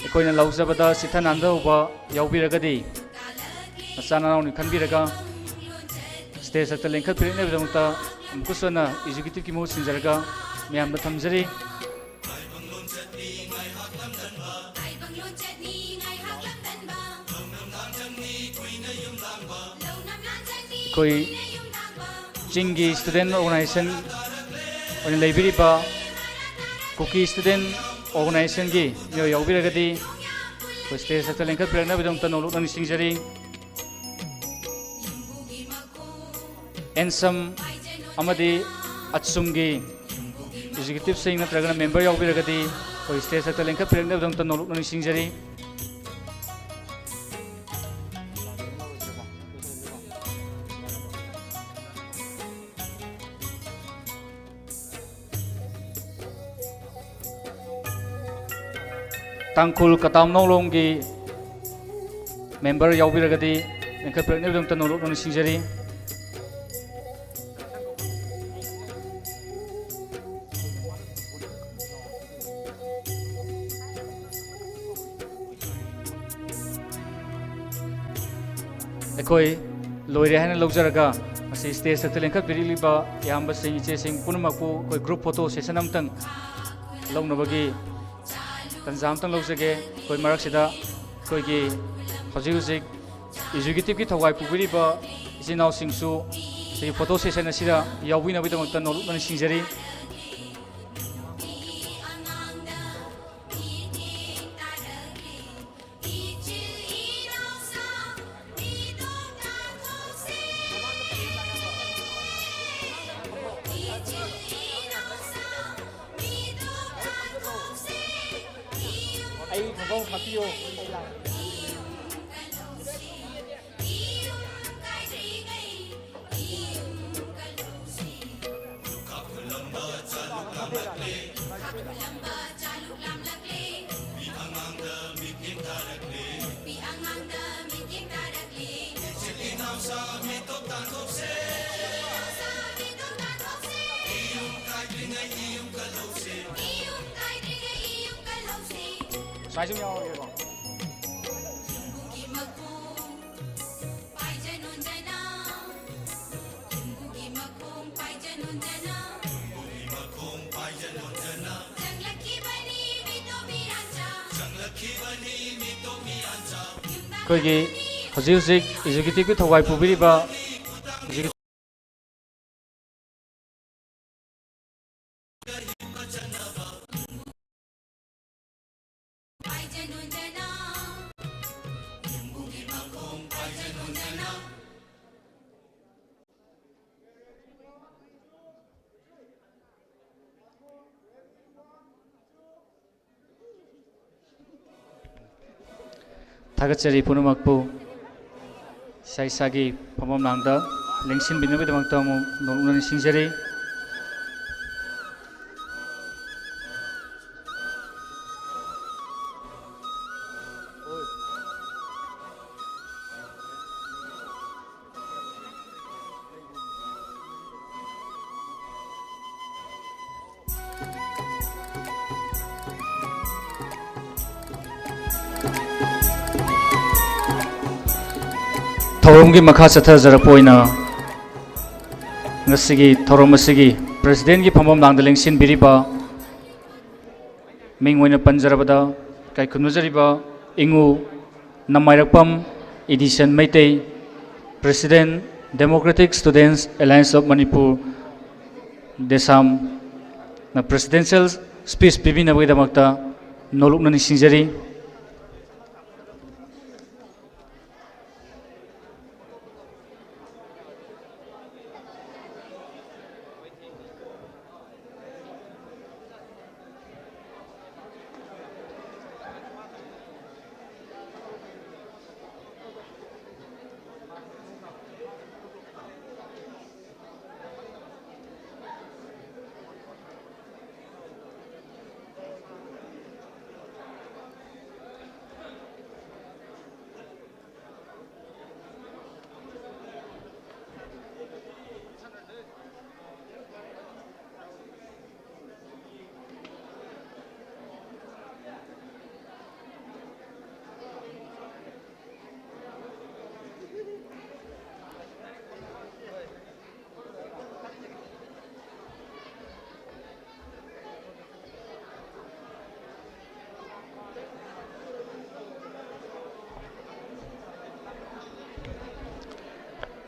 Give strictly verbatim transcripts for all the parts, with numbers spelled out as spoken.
ꯑꯩꯈꯣꯏꯅ ꯂꯥꯎꯖꯕꯗ ꯆꯤꯠꯊ ꯅꯥꯟꯗꯍꯧꯕ ꯌꯥꯎꯕꯤꯔꯒꯗꯤ ꯃꯆꯥ ꯅꯅꯥꯎꯅꯤ ꯈꯟꯕꯤꯔꯒ ꯁ꯭ꯇꯦꯖ ꯊꯛꯇ ꯂꯦꯡꯈꯠꯄꯤꯔꯛꯅꯕꯒꯤꯗꯃꯛꯇ ꯑꯃꯨꯛꯀꯁꯨ ꯍꯟꯅ ꯑꯦꯛꯖꯤꯀ꯭ꯌꯨꯇꯤꯚꯀꯤ ꯃꯍꯨꯠ ꯁꯤꯟꯖꯔꯒ ꯃꯌꯥꯝꯗ ꯊꯝꯖꯔꯤ꯫ ꯑꯩꯈꯣꯏ ꯆꯤꯡꯒꯤ ꯁ꯭ꯇꯨꯗꯦꯟ ꯑꯣꯔꯒꯅꯥꯏꯖꯦꯁꯟ ꯑꯣꯏꯅ ꯂꯩꯕꯤꯔꯤꯕ ꯀꯨꯀꯤ ꯁ꯭ꯇꯨꯗꯦꯟ ꯑꯣꯔꯒꯅꯥꯏꯖꯦꯁꯟꯒꯤ ꯃꯤꯑꯣꯏ ꯌꯥꯎꯕꯤꯔꯒꯗꯤ ꯑꯩꯈꯣꯏ ꯁ꯭ꯇꯦꯖ ꯊꯛꯇ ꯂꯦꯡꯈꯠꯄꯤꯔꯛꯅꯕꯒꯤꯗꯃꯛꯇ ꯅꯧꯂꯨꯛꯅ ꯅꯤꯡꯁꯤꯡꯖꯔꯤ꯫ ꯑꯦꯟꯁꯝ ꯑꯃꯗꯤ ꯑꯠꯁꯨꯝꯒꯤ ꯑꯦꯛꯖꯤꯀ꯭ꯌꯨꯇꯤꯚꯁꯤꯡ ꯅꯠꯇ꯭ꯔꯒꯅ ꯃꯦꯝꯕꯔ ꯌꯥꯎꯕꯤꯔꯒꯗꯤ ꯑꯩꯈꯣꯏ ꯁ꯭ꯇꯦꯖ ꯊꯛꯇ ꯂꯦꯡꯈꯠꯄꯤꯔꯛꯅꯕꯒꯤꯗꯃꯛꯇ ꯅꯧꯂꯨꯛꯅ ꯅꯤꯡꯁꯤꯡꯖꯔꯤ꯫ ꯇꯥꯡꯈꯨꯜ ꯀꯇꯥꯝꯅꯧꯂꯣꯝꯒꯤ ꯃꯦꯝꯕꯔ ꯌꯥꯎꯕꯤꯔꯒꯗꯤ ꯂꯦꯡꯈꯠꯄꯤꯔꯛꯅꯕꯒꯤꯗꯃꯛꯇ ꯅꯧꯂꯨꯛꯅ ꯅꯤꯡꯁꯤꯡꯖꯔꯤ꯫ ꯑꯩꯈꯣꯏ ꯂꯣꯏꯔꯦ ꯍꯥꯏꯅ ꯂꯧꯖꯔꯒ ꯉꯁꯤ ꯁ꯭ꯇꯦꯖ ꯊꯛꯇ ꯂꯦꯡꯈꯠꯄꯤꯔꯛꯂꯤꯕ ꯏꯌꯥꯝꯕꯁꯤꯡ, ꯏꯆꯦꯁꯤꯡ ꯄꯨꯝꯅꯃꯛꯄꯨ ꯑꯩꯈꯣꯏ ꯒ꯭ꯔꯨꯞ ꯐꯣꯇꯣ ꯁꯦꯁꯟ ꯑꯃꯇꯪ ꯂꯧꯅꯕꯒꯤ ꯇꯟꯖꯥ ꯑꯃꯇꯪ ꯂꯧꯖꯒꯦ꯫ ꯑꯩꯈꯣꯏ ꯃꯔꯛꯁꯤꯗ ꯑꯩꯈꯣꯏꯒꯤ ꯍꯧꯖꯤꯛ ꯍꯧꯖꯤꯛ ꯑꯦꯛꯖꯤꯀ꯭ꯌꯨꯇꯤꯚꯀꯤ ꯊꯧꯒꯥꯏ ꯄꯨꯕꯤꯔꯤꯕ ꯏꯆꯤꯟ ꯏꯅꯥꯎꯁꯤꯡꯁꯨ ꯁꯤꯒꯤ ꯐꯣꯇꯣ ꯁꯦꯁꯟ ꯑꯁꯤꯗ ꯌꯥꯎꯕꯤꯅꯕꯒꯤꯗꯃꯛꯇ ꯅꯧꯂꯨꯛꯅ ꯅꯤꯡꯁꯤꯡꯖꯔꯤ꯫ ꯑꯩ ꯊꯕꯛ ꯍꯥꯞꯄꯤꯌꯣ꯫ ꯁꯨꯃꯥꯏ ꯁꯨꯝ ꯌꯥꯎꯔꯒꯦꯀꯣ꯫ ꯑꯩꯈꯣꯏꯒꯤ ꯍꯧꯖꯤꯛ ꯍꯧꯖꯤꯛ ꯑꯦꯛꯖꯤꯀ꯭ꯌꯨꯇꯤꯚꯀꯤ ꯊꯧꯒꯥꯏ ꯄꯨꯕꯤꯔꯤꯕ ꯑꯦꯛꯖꯤꯀ꯭ꯌꯨꯇꯤꯚ ꯊꯥꯒꯠꯆꯔꯤ ꯄꯨꯝꯅꯃꯛꯄꯨ꯫ ꯏꯁꯥ ꯏꯁꯥꯒꯤ ꯐꯝꯐꯝ ꯂꯥꯡꯗ ꯂꯦꯡꯁꯤꯟꯕꯤꯅꯕꯒꯤꯗꯃꯛꯇ ꯑꯃꯨꯛ ꯅꯣꯂꯨꯛꯅ ꯅꯤꯡꯁꯤꯡꯖꯔꯤ꯫ ꯊꯧꯔꯝꯒꯤ ꯃꯈꯥ ꯆꯠꯊꯖꯔꯛꯄ ꯑꯣꯏꯅ ꯉꯁꯤꯒꯤ ꯊꯧꯔꯝ ꯑꯁꯤꯒꯤ ꯄ꯭ꯔꯦꯁꯤꯗꯦꯟꯒꯤ ꯐꯝꯐꯝ ꯂꯥꯡꯗ ꯂꯦꯡꯁꯤꯟꯕꯤꯔꯤꯕ ꯃꯤꯡ ꯑꯣꯏꯅ ꯄꯟꯖꯔꯕꯗ ꯏꯀꯥꯏ ꯈꯨꯝꯅꯖꯔꯤꯕ ꯏꯉꯨ ꯅꯃꯥꯏꯔꯛꯄꯝ Edison Meitei, President, Democratic Students Alliance of Manipur, DESAMꯅ presidential speech ꯄꯤꯕꯤꯅꯕꯒꯤꯗꯃꯛꯇ ꯅꯣꯂꯨꯛꯅ ꯅꯤꯡꯁꯤꯡꯖꯔꯤ꯫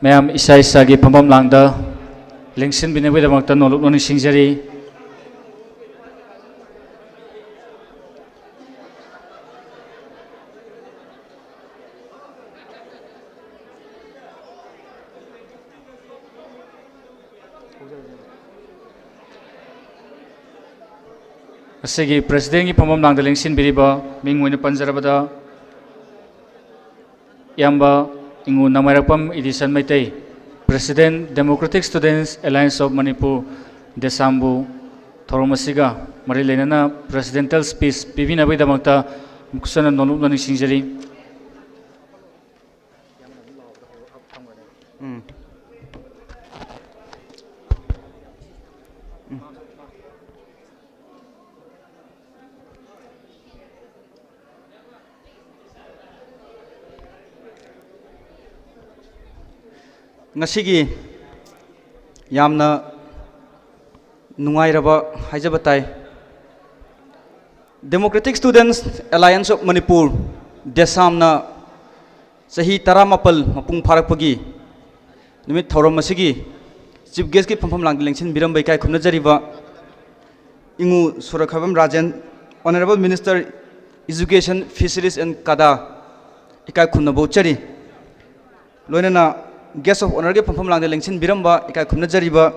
ꯃꯌꯥꯝ ꯏꯁꯥ ꯏꯁꯥꯒꯤ ꯐꯝꯐꯝ ꯂꯥꯡꯗ ꯂꯦꯡꯁꯤꯟꯕꯤꯅꯕꯒꯤꯗꯃꯛꯇ ꯅꯣꯂꯨꯛꯅ ꯅꯤꯡꯁꯤꯡꯖꯔꯤ꯫ ꯉꯁꯤꯒꯤ ꯄ꯭ꯔꯦꯁꯤꯗꯦꯟꯒꯤ ꯐꯝꯐꯝ ꯂꯥꯡꯗ ꯂꯦꯡꯁꯤꯟꯕꯤꯔꯤꯕ ꯃꯤꯡ ꯑꯣꯏꯅ ꯄꯟꯖꯔꯕꯗ, ꯏꯌꯥꯝꯕ ꯏꯉꯨ ꯅꯃꯥꯏꯔꯛꯄꯝ Edison Meitei, President Democratic Students Alliance of Manipur, ꯗꯦꯁꯥꯝꯕꯨ ꯊꯧꯔꯝ ꯑꯁꯤꯒ ꯃꯔꯤ ꯂꯩꯅꯅ presidential speech ꯄꯤꯕꯤꯅꯕꯒꯤꯗꯃꯛꯇ ꯑꯃꯨꯛꯀꯁꯨ ꯍꯟꯅ ꯅꯣꯂꯨꯛꯅ ꯅꯤꯡꯁꯤꯡꯖꯔꯤ꯫ ꯎꯝ꯫ ꯎꯝ꯫ ꯉꯁꯤꯒꯤ ꯌꯥꯝꯅ ꯅꯨꯡꯉꯥꯏꯔꯕ ꯍꯥꯏꯖꯕ ꯇꯥꯏ꯫ Democratic Students Alliance of Manipur, ꯗꯦꯁꯥꯝꯅ ꯆꯍꯤ ꯇꯔꯥꯃꯥꯄꯜ ꯃꯄꯨꯡ ꯐꯥꯔꯛꯄꯒꯤ ꯅꯨꯃꯤꯠ ꯊꯧꯔꯝ ꯑꯁꯤꯒꯤ chief guestꯀꯤ ꯐꯝꯐꯝ ꯂꯥꯡꯗ ꯂꯦꯡꯁꯤꯟꯕꯤꯔꯝꯕ ꯏꯀꯥꯏ ꯈꯨꯝꯅꯖꯔꯤꯕ ꯏꯉꯨ ꯁꯣꯔꯣꯛꯈꯥꯏꯕꯝ Rajen, Honourable Minister Education, Fisheries and CADA, ꯏꯀꯥꯏ ꯈꯨꯝꯅꯕ ꯎꯠꯆꯔꯤ꯫ ꯂꯣꯏꯅꯅ guest of honourꯒꯤ ꯐꯝꯐꯝ ꯂꯥꯡꯗ ꯂꯦꯡꯁꯤꯟꯕꯤꯔꯝꯕ ꯏꯀꯥꯏ ꯈꯨꯝꯅꯖꯔꯤꯕ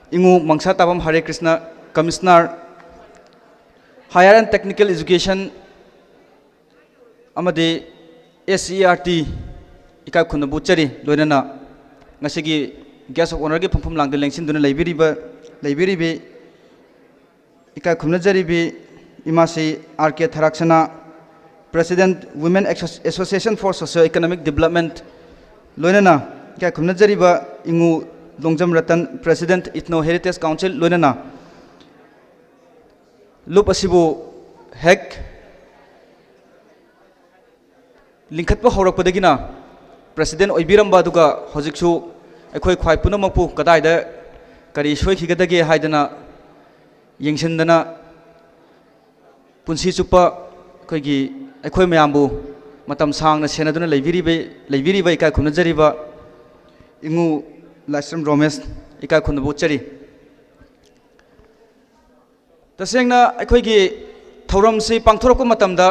ꯏꯉꯨ ꯃꯪꯁꯥ ꯇꯥꯕꯝ ꯍꯔꯦ Krishna, Commissioner, Higher and Technical Education ꯑꯃꯗꯤ S C E R T, ꯏꯀꯥꯏ ꯈꯨꯝꯅꯕ ꯎꯠꯆꯔꯤ꯫ ꯂꯣꯏꯅꯅ ꯉꯁꯤꯒꯤ guest of honourꯒꯤ ꯐꯝꯐꯝ ꯂꯥꯡꯗ ꯂꯦꯡꯁꯤꯟꯗꯨꯅ ꯂꯩꯕꯤꯔꯤꯕ, ꯂꯩꯕꯤꯔꯤꯕꯤ ꯏꯀꯥꯏ ꯈꯨꯝꯅꯖꯔꯤꯕꯤ ꯏꯃꯥꯁꯤ R K ꯊꯔꯥꯛꯁꯅꯥ, President, Women Asso-, Association for Socio Economic Development, ꯂꯣꯏꯅꯅ ꯏꯀꯥꯏ ꯈꯨꯝꯅꯖꯔꯤꯕ ꯏꯉꯨ Longjam Ratan, President, Ethno Heritage Council, ꯂꯣꯏꯅꯅ ꯂꯨꯞ ꯑꯁꯤꯕꯨ ꯍꯦꯛ ꯂꯤꯡꯈꯠꯄ ꯍꯧꯔꯛꯄꯗꯒꯤꯅ president ꯑꯣꯏꯕꯤꯔꯝꯕ, ꯑꯗꯨꯒ ꯍꯧꯖꯤꯛꯁꯨ ꯑꯩꯈꯣꯏ ꯈ꯭ꯋꯥꯏ ꯄꯨꯝꯅꯃꯛꯄꯨ ꯀꯗꯥꯏꯗ ꯀꯔꯤ ꯁꯣꯏꯈꯤꯒꯗꯒꯦ ꯍꯥꯏꯗꯅ ꯌꯦꯡꯁꯤꯟꯗꯅ ꯄꯨꯟꯁꯤ ꯆꯨꯞꯄ ꯑꯩꯈꯣꯏꯒꯤ, ꯑꯩꯈꯣꯏ ꯃꯌꯥꯝꯕꯨ ꯃꯇꯝ ꯁꯥꯡꯅ ꯁꯦꯟꯅꯗꯨꯅ ꯂꯩꯕꯤꯔꯤꯕ, ꯂꯩꯕꯤꯔꯤꯕ ꯏꯀꯥꯏ ꯈꯨꯝꯅꯖꯔꯤꯕ ꯏꯉꯨ ꯂꯥꯏꯁ꯭ꯔꯝ ꯔꯣꯃꯦꯁ ꯏꯀꯥꯏ ꯈꯨꯝꯅꯕ ꯎꯠꯆꯔꯤ꯫ ꯇꯁꯦꯡꯅ ꯑꯩꯈꯣꯏꯒꯤ ꯊꯧꯔꯝꯁꯤ ꯄꯥꯡꯊꯣꯔꯛꯄ ꯃꯇꯝꯗ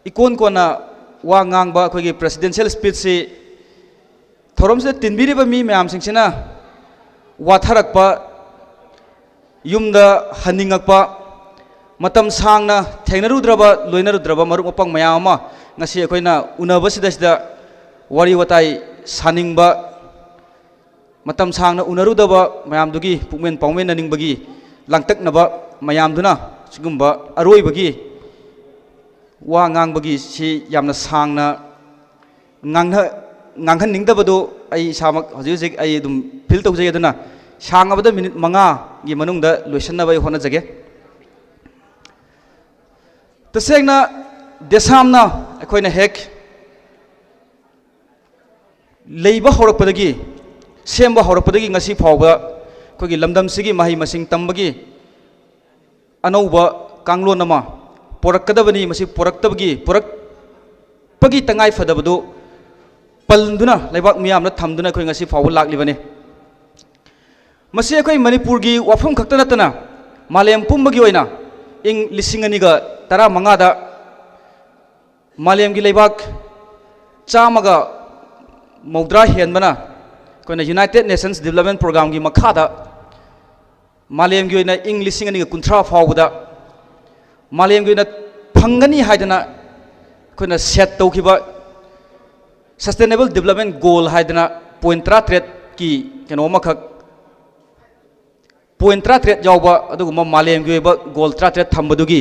ꯏꯀꯣꯟ ꯀꯣꯟꯅ ꯋꯥ ꯉꯥꯡꯕ ꯑꯩꯈꯣꯏꯒꯤ presidential speechꯁꯤ ꯊꯧꯔꯝꯁꯤꯗ ꯇꯤꯟꯕꯤꯔꯤꯕ ꯃꯤ ꯃꯌꯥꯝꯁꯤꯡꯁꯤꯅ ꯋꯥꯊꯔꯛꯄ, ꯌꯨꯝꯗ ꯍꯟꯅꯤꯡꯉꯛꯄ, ꯃꯇꯝ ꯁꯥꯡꯅ ꯊꯦꯡꯅꯔꯨꯗ꯭ꯔꯕ, ꯂꯣꯏꯅꯔꯨꯗ꯭ꯔꯕ ꯃꯔꯨꯞ ꯃꯄꯥꯡ ꯃꯌꯥꯝ ꯑꯃ ꯉꯁꯤ ꯑꯩꯈꯣꯏꯅ ꯎꯅꯕꯁꯤꯗꯩꯁꯤꯗ ꯋꯥꯔꯤ ꯋꯥꯇꯥꯏ ꯁꯥꯅꯤꯡꯕ, ꯃꯇꯝ ꯁꯥꯡꯅ ꯎꯅꯔꯨꯗꯕ ꯃꯌꯥꯝꯗꯨꯒꯤ ꯄꯨꯛꯃꯦꯟ ꯄꯥꯎꯃꯦꯟꯅꯅꯤꯡꯕꯒꯤ ꯂꯥꯡꯇꯛꯅꯕ ꯃꯌꯥꯝꯗꯨꯅ ꯁꯤꯒꯨꯝꯕ ꯑꯔꯣꯏꯕꯒꯤ ꯋꯥ ꯉꯥꯡꯕꯒꯤ ꯁꯤ ꯌꯥꯝꯅ ꯁꯥꯡꯅ ꯉꯥꯡꯅ-, ꯉꯥꯡꯍꯟꯅꯤꯡꯗꯕꯗꯨ ꯑꯩ ꯏꯁꯥꯃꯛ ꯍꯧꯖꯤꯛ ꯍꯧꯖꯤꯛ ꯑꯩ ꯑꯗꯨꯝ feel ꯇꯧꯖꯩ꯫ ꯑꯗꯨꯅ ꯁꯥꯡꯉꯕꯗ ꯃꯤꯅꯤꯠ ꯃꯉꯥꯒꯤ ꯃꯅꯨꯡꯗ ꯂꯣꯏꯁꯤꯟꯅꯕ ꯑꯩ ꯍꯣꯠꯅꯖꯒꯦ꯫ ꯇꯁꯦꯡꯅ ꯗꯦꯁꯥꯝꯅ ꯑꯩꯈꯣꯏꯅ ꯍꯦꯛ ꯂꯩꯕ ꯍꯧꯔꯛꯄꯗꯒꯤ, ꯁꯦꯝꯕ ꯍꯧꯔꯛꯄꯗꯒꯤ ꯉꯁꯤ ꯐꯥꯎꯕ ꯑꯩꯈꯣꯏꯒꯤ ꯂꯝꯗꯝꯁꯤꯒꯤ ꯃꯍꯩ ꯃꯁꯤꯡ ꯇꯝꯕꯒꯤ ꯑꯅꯧꯕ ꯀꯥꯡꯂꯣꯟ ꯑꯃ ꯄꯣꯔꯛꯀꯗꯕꯅꯤ꯫ ꯃꯁꯤ ꯄꯣꯔꯛꯇꯕꯒꯤ, ꯄꯣꯔꯛꯄꯒꯤ ꯇꯉꯥꯏ ꯐꯗꯕꯗꯨ ꯄꯟꯗꯨꯅ, ꯂꯩꯕꯥꯛ ꯃꯤꯌꯥꯝꯅ ꯊꯝꯗꯨꯅ ꯑꯩꯈꯣꯏ ꯉꯁꯤ ꯐꯥꯎꯕ ꯂꯥꯛꯂꯤꯕꯅꯤ꯫ ꯃꯁꯤ ꯑꯩꯈꯣꯏ ꯃꯅꯤꯄꯨꯔꯒꯤ ꯋꯥꯐꯝ ꯈꯛꯇ ꯅꯠꯇꯅ ꯃꯥꯂꯦꯝ ꯄꯨꯝꯕꯒꯤ ꯑꯣꯏꯅ ꯏꯪ ꯂꯤꯁꯤꯡ ꯑꯅꯤꯒ ꯇꯔꯥꯃꯉꯥꯗ ꯃꯥꯂꯦꯝꯒꯤ ꯂꯩꯕꯥꯛ ꯆꯥꯝꯃꯒ ꯃꯧꯗ꯭ꯔꯥ ꯍꯦꯟꯕꯅ ꯑꯩꯈꯣꯏꯅ United Nations Development Programꯒꯤ ꯃꯈꯥꯗ ꯃꯥꯂꯦꯝꯒꯤ ꯑꯣꯏꯅ ꯏꯪ ꯂꯤꯁꯤꯡ ꯑꯅꯤꯒ ꯀꯨꯟꯊ꯭ꯔꯥ ꯐꯥꯎꯕꯗ ꯃꯥꯂꯦꯝꯒꯤ ꯑꯣꯏꯅ ꯐꯪꯒꯅꯤ ꯍꯥꯏꯗꯅ ꯑꯩꯈꯣꯏꯅ set ꯇꯧꯈꯤꯕ Sustainable Development Goal ꯍꯥꯏꯗꯅ point ꯇꯔꯥꯇꯔꯦꯠꯀꯤ ꯀꯩꯅꯣ ꯑꯃꯈꯛ, point ꯇꯔꯥꯇꯔꯦꯠ ꯌꯥꯎꯕ ꯑꯗꯨꯒꯨꯝꯕ ꯃꯥꯂꯦꯝꯒꯤ ꯑꯣꯏꯕ goal ꯇꯔꯥꯇꯔꯦꯠ ꯊꯝꯕꯗꯨꯒꯤ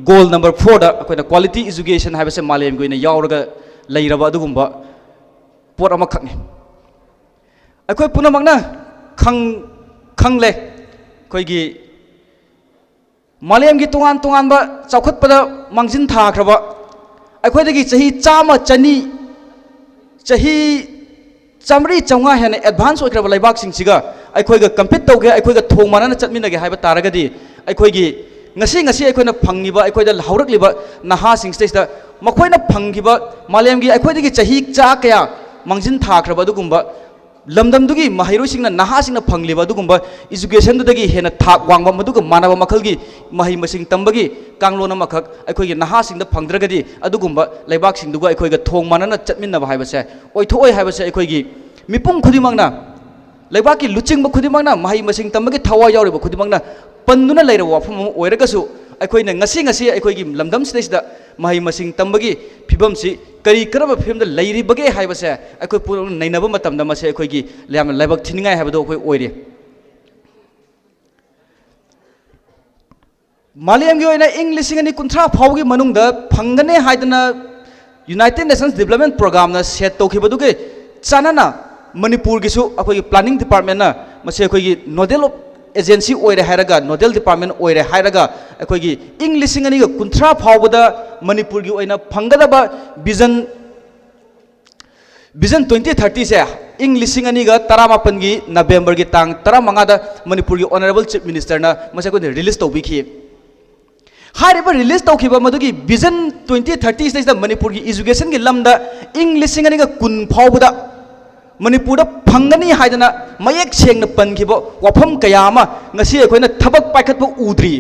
goal number fourꯗ ꯑꯩꯈꯣꯏꯅ quality education ꯍꯥꯏꯕꯁꯦ ꯃꯥꯂꯦꯝꯒꯤ ꯑꯣꯏꯅ ꯌꯥꯎꯔꯒ ꯂꯩꯔꯕ ꯑꯗꯨꯒꯨꯝꯕ ꯄꯣꯠ ꯑꯃꯈꯛꯅꯤ꯫ ꯑꯩꯈꯣꯏ ꯄꯨꯝꯅꯃꯛꯅ ꯈꯪ-, ꯈꯪꯂꯦ, ꯑꯩꯈꯣꯏꯒꯤ ꯃꯥꯂꯦꯝꯒꯤ ꯇꯣꯉꯥꯟ ꯇꯣꯉꯥꯟꯕ ꯆꯥꯎꯈꯠꯄꯗ ꯃꯥꯡꯖꯤꯟ ꯊꯥꯈ꯭ꯔꯕ, ꯑꯩꯈꯣꯏꯗꯒꯤ ꯆꯍꯤ ꯆꯥꯝꯃ, ꯆꯅꯤ, ꯆꯍꯤ ꯆꯥꯝꯃꯔꯤ, ꯆꯥꯝꯃꯉꯥ ꯍꯦꯟꯅ advance ꯑꯣꯏꯈ꯭ꯔꯕ ꯂꯩꯕꯥꯛꯁꯤꯡꯁꯤꯒ ꯑꯩꯈꯣꯏꯒ compete ꯇꯧꯒꯦ, ꯑꯩꯈꯣꯏꯒ ꯊꯣꯡ ꯃꯥꯟꯅꯅ ꯆꯠꯃꯤꯟꯅꯒꯦ ꯍꯥꯏꯕ ꯇꯥꯔꯒꯗꯤ, ꯑꯩꯈꯣꯏꯒꯤ ꯉꯁꯤ, ꯉꯁꯤ ꯑꯩꯈꯣꯏꯅ ꯐꯪꯉꯤꯕ, ꯑꯩꯈꯣꯏꯗ ꯍꯧꯔꯛꯂꯤꯕ ꯅꯍꯥꯁꯤꯡꯁꯤꯗꯩꯁꯤꯗ ꯃꯈꯣꯏꯅ ꯐꯪꯈꯤꯕ ꯃꯥꯂꯦꯝꯒꯤ ꯑꯩꯈꯣꯏꯗꯒꯤ ꯆꯍꯤ ꯆꯥ ꯀꯌꯥ ꯃꯥꯡꯖꯤꯟ ꯊꯥꯈ꯭ꯔꯕ ꯑꯗꯨꯒꯨꯝꯕ ꯂꯝꯗꯝꯗꯨꯒꯤ ꯃꯍꯩꯔꯣꯏꯁꯤꯡꯅ, ꯅꯍꯥꯁꯤꯡꯅ ꯐꯪꯂꯤꯕ ꯑꯗꯨꯒꯨꯝꯕ educationꯗꯨꯗꯒꯤ ꯍꯦꯟꯅ ꯊꯥꯛ ꯋꯥꯡꯕ, ꯃꯗꯨꯒ ꯃꯥꯟꯅꯕ ꯃꯈꯜꯒꯤ ꯃꯍꯩ ꯃꯁꯤꯡ ꯇꯝꯕꯒꯤ ꯀꯥꯡꯂꯣꯟ ꯑꯃꯈꯛ ꯑꯩꯈꯣꯏꯒꯤ ꯅꯍꯥꯁꯤꯡꯗ ꯐꯪꯗ꯭ꯔꯒꯗꯤ, ꯑꯗꯨꯒꯨꯝꯕ ꯂꯩꯕꯥꯛꯁꯤꯡꯗꯨꯒ ꯑꯩꯈꯣꯏꯒ ꯊꯣꯡ ꯃꯥꯟꯅꯅ ꯆꯠꯃꯤꯟꯅꯕ ꯍꯥꯏꯕꯁꯦ ꯑꯣꯏꯊꯣꯛꯑꯣꯏ ꯍꯥꯏꯕꯁꯦ ꯑꯩꯈꯣꯏꯒꯤ ꯃꯤꯄꯨꯝ ꯈꯨꯗꯤꯡꯃꯛꯅ, ꯂꯩꯕꯥꯛꯀꯤ ꯂꯨꯆꯤꯡꯕ ꯈꯨꯗꯤꯡꯃꯛꯅ, ꯃꯍꯩ ꯃꯁꯤꯡ ꯇꯝꯕꯒꯤ ꯊꯋꯥꯏ ꯌꯥꯎꯔꯤꯕ ꯈꯨꯗꯤꯡꯃꯛꯅ ꯄꯟꯗꯨꯅ ꯂꯩꯔꯕ ꯋꯥꯐꯝ ꯑꯃ ꯑꯣꯏꯔꯒꯁꯨ, ꯑꯩꯈꯣꯏꯅ ꯉꯁꯤ ꯉꯁꯤ ꯑꯩꯈꯣꯏꯒꯤ ꯂꯝꯗꯝꯁꯤꯗꯩꯁꯤꯗ ꯃꯍꯩ ꯃꯁꯤꯡ ꯇꯝꯕꯒꯤ ꯐꯤꯕꯝꯁꯤ ꯀꯔꯤ ꯀꯔꯝꯕ ꯐꯤꯕꯝꯗ ꯂꯩꯔꯤꯕꯒꯦ ꯍꯥꯏꯕꯁꯦ ꯑꯩꯈꯣꯏ ꯄꯨꯝꯅꯃꯛ ꯅꯩꯅꯕ ꯃꯇꯝꯗ, ꯃꯁꯤ ꯑꯩꯈꯣꯏꯒꯤ ꯌꯥꯝꯅ ꯂꯥꯏꯕꯛ ꯊꯤꯅꯤꯡꯉꯥꯏ ꯍꯥꯏꯕꯗꯣ ꯑꯩꯈꯣꯏ ꯑꯣꯏꯔꯤ꯫ ꯃꯥꯂꯦꯝꯒꯤ ꯑꯣꯏꯅ ꯏꯪ ꯂꯤꯁꯤꯡ ꯑꯅꯤ ꯀꯨꯟꯊ꯭ꯔꯥ ꯐꯥꯎꯕꯒꯤ ꯃꯅꯨꯡꯗ ꯐꯪꯒꯅꯤ ꯍꯥꯏꯗꯅ United Nations Development Programꯅ set ꯇꯧꯈꯤꯕꯗꯨꯒꯤ ꯆꯥꯟꯅꯅ, ꯃꯅꯤꯄꯨꯔꯒꯤꯁꯨ ꯑꯩꯈꯣꯏꯒꯤ planning departmentꯅ ꯃꯁꯤ ꯑꯩꯈꯣꯏꯒꯤ nodal agency ꯑꯣꯏꯔꯦ ꯍꯥꯏꯔꯒ, nodal department ꯑꯣꯏꯔꯦ ꯍꯥꯏꯔꯒ, ꯑꯩꯈꯣꯏꯒꯤ ꯏꯪ ꯂꯤꯁꯤꯡ ꯑꯅꯤꯒ ꯀꯨꯟꯊ꯭ꯔꯥ ꯐꯥꯎꯕꯗ ꯃꯅꯤꯄꯨꯔꯒꯤ ꯑꯣꯏꯅ ꯐꯪꯒꯗꯕ vision, vision twenty thirtyꯁꯦ ꯏꯪ ꯂꯤꯁꯤꯡ ꯑꯅꯤꯒ ꯇꯔꯥꯃꯥꯄꯟꯒꯤ Novemberꯒꯤ ꯇꯥꯡ ꯇꯔꯥꯃꯉꯥꯗ ꯃꯅꯤꯄꯨꯔꯒꯤ Honourable Chief Ministerꯅ ꯃꯁꯤ ꯑꯩꯈꯣꯏꯗ release ꯇꯧꯕꯤꯈꯤ꯫ ꯍꯥꯏꯔꯤꯕ release ꯇꯧꯈꯤꯕ ꯃꯗꯨꯒꯤ vision twenty thirtyꯁꯤꯗꯩꯁꯤꯗ ꯃꯅꯤꯄꯨꯔꯒꯤ educationꯒꯤ ꯂꯝꯗ ꯏꯪ ꯂꯤꯁꯤꯡ ꯑꯅꯤꯒ ꯀꯨꯟ ꯐꯥꯎꯕꯗ ꯃꯅꯤꯄꯨꯔꯗ ꯐꯪꯒꯅꯤ ꯍꯥꯏꯗꯅ ꯃꯌꯦꯛ ꯁꯦꯡꯅ ꯄꯟꯈꯤꯕ ꯋꯥꯐꯝ ꯀꯌꯥ ꯑꯃ ꯉꯁꯤ ꯑꯩꯈꯣꯏꯅ ꯊꯕꯛ ꯄꯥꯏꯈꯠꯄ ꯎꯗ꯭ꯔꯤ꯫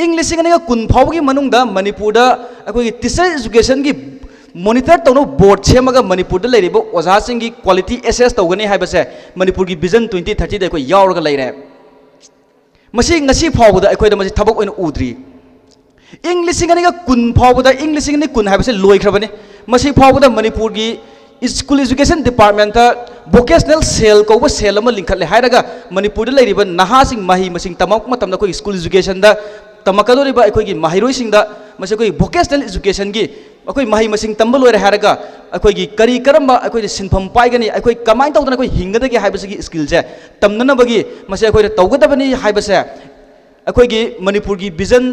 ꯏꯪ ꯂꯤꯁꯤꯡ ꯑꯅꯤꯒ ꯀꯨꯟ ꯐꯥꯎꯕꯒꯤ ꯃꯅꯨꯡꯗ ꯃꯅꯤꯄꯨꯔꯗ ꯑꯩꯈꯣꯏꯒꯤ teacher educationꯒꯤ monitor ꯇꯧꯅꯕ board ꯁꯦꯝꯃꯒ ꯃꯅꯤꯄꯨꯔꯗ ꯂꯩꯔꯤꯕ ꯑꯣꯖꯥꯁꯤꯡꯒꯤ quality assess ꯇꯧꯒꯅꯤ ꯍꯥꯏꯕꯁꯦ ꯃꯅꯤꯄꯨꯔꯒꯤ vision twenty thirtyꯗ ꯑꯩꯈꯣꯏ ꯌꯥꯎꯔꯒ ꯂꯩꯔꯦ꯫ ꯃꯁꯤ ꯉꯁꯤ ꯐꯥꯎꯕꯗ ꯑꯩꯈꯣꯏꯗ ꯃꯁꯤ ꯊꯕꯛ ꯑꯣꯏꯅ ꯎꯗ꯭ꯔꯤ꯫ ꯏꯪ ꯂꯤꯁꯤꯡ ꯑꯅꯤꯒ ꯀꯨꯟ ꯐꯥꯎꯕꯗ, ꯏꯪ ꯂꯤꯁꯤꯡ ꯑꯅꯤ ꯀꯨꯟ ꯍꯥꯏꯕꯁꯤ ꯂꯣꯏꯈ꯭ꯔꯕꯅꯤ꯫ ꯃꯁꯤ ꯐꯥꯎꯕꯗ ꯃꯅꯤꯄꯨꯔꯒꯤ school education departmentꯇ vocational cell ꯀꯧꯕ cell ꯑꯃ ꯂꯤꯡꯈꯠꯂꯦ ꯍꯥꯏꯔꯒ ꯃꯅꯤꯄꯨꯔꯗ ꯂꯩꯔꯤꯕ ꯅꯍꯥꯁꯤꯡ ꯃꯍꯩ ꯃꯁꯤꯡ ꯇꯝꯃꯛꯄ ꯃꯇꯝꯗ ꯑꯩꯈꯣꯏꯒꯤ school educationꯗ ꯇꯝꯃꯛꯀꯗꯧꯔꯤꯕ ꯑꯩꯈꯣꯏꯒꯤ ꯃꯍꯩꯔꯣꯏꯁꯤꯡꯗ ꯃꯁꯤ ꯑꯩꯈꯣꯏꯒꯤ vocational educationꯒꯤ, ꯑꯩꯈꯣꯏ ꯃꯍꯩ ꯃꯁꯤꯡ ꯇꯝꯕ ꯂꯣꯏꯔꯦ ꯍꯥꯏꯔꯒ ꯑꯩꯈꯣꯏꯒꯤ ꯀꯔꯤ ꯀꯔꯝꯕ ꯑꯩꯈꯣꯏꯅ ꯁꯤꯟꯐꯝ ꯄꯥꯏꯒꯅꯤ, ꯑꯩꯈꯣꯏ ꯀꯃꯥꯏꯅ ꯇꯧꯗꯅ ꯑꯩꯈꯣꯏ ꯍꯤꯡꯒꯗꯒꯦ ꯍꯥꯏꯕꯁꯤꯒꯤ skillꯁꯦ ꯇꯝꯅꯅꯕꯒꯤ ꯃꯁꯤ ꯑꯩꯈꯣꯏꯅ ꯇꯧꯒꯗꯕꯅꯤ ꯍꯥꯏꯕꯁꯦ ꯑꯩꯈꯣꯏꯒꯤ ꯃꯅꯤꯄꯨꯔꯒꯤ vision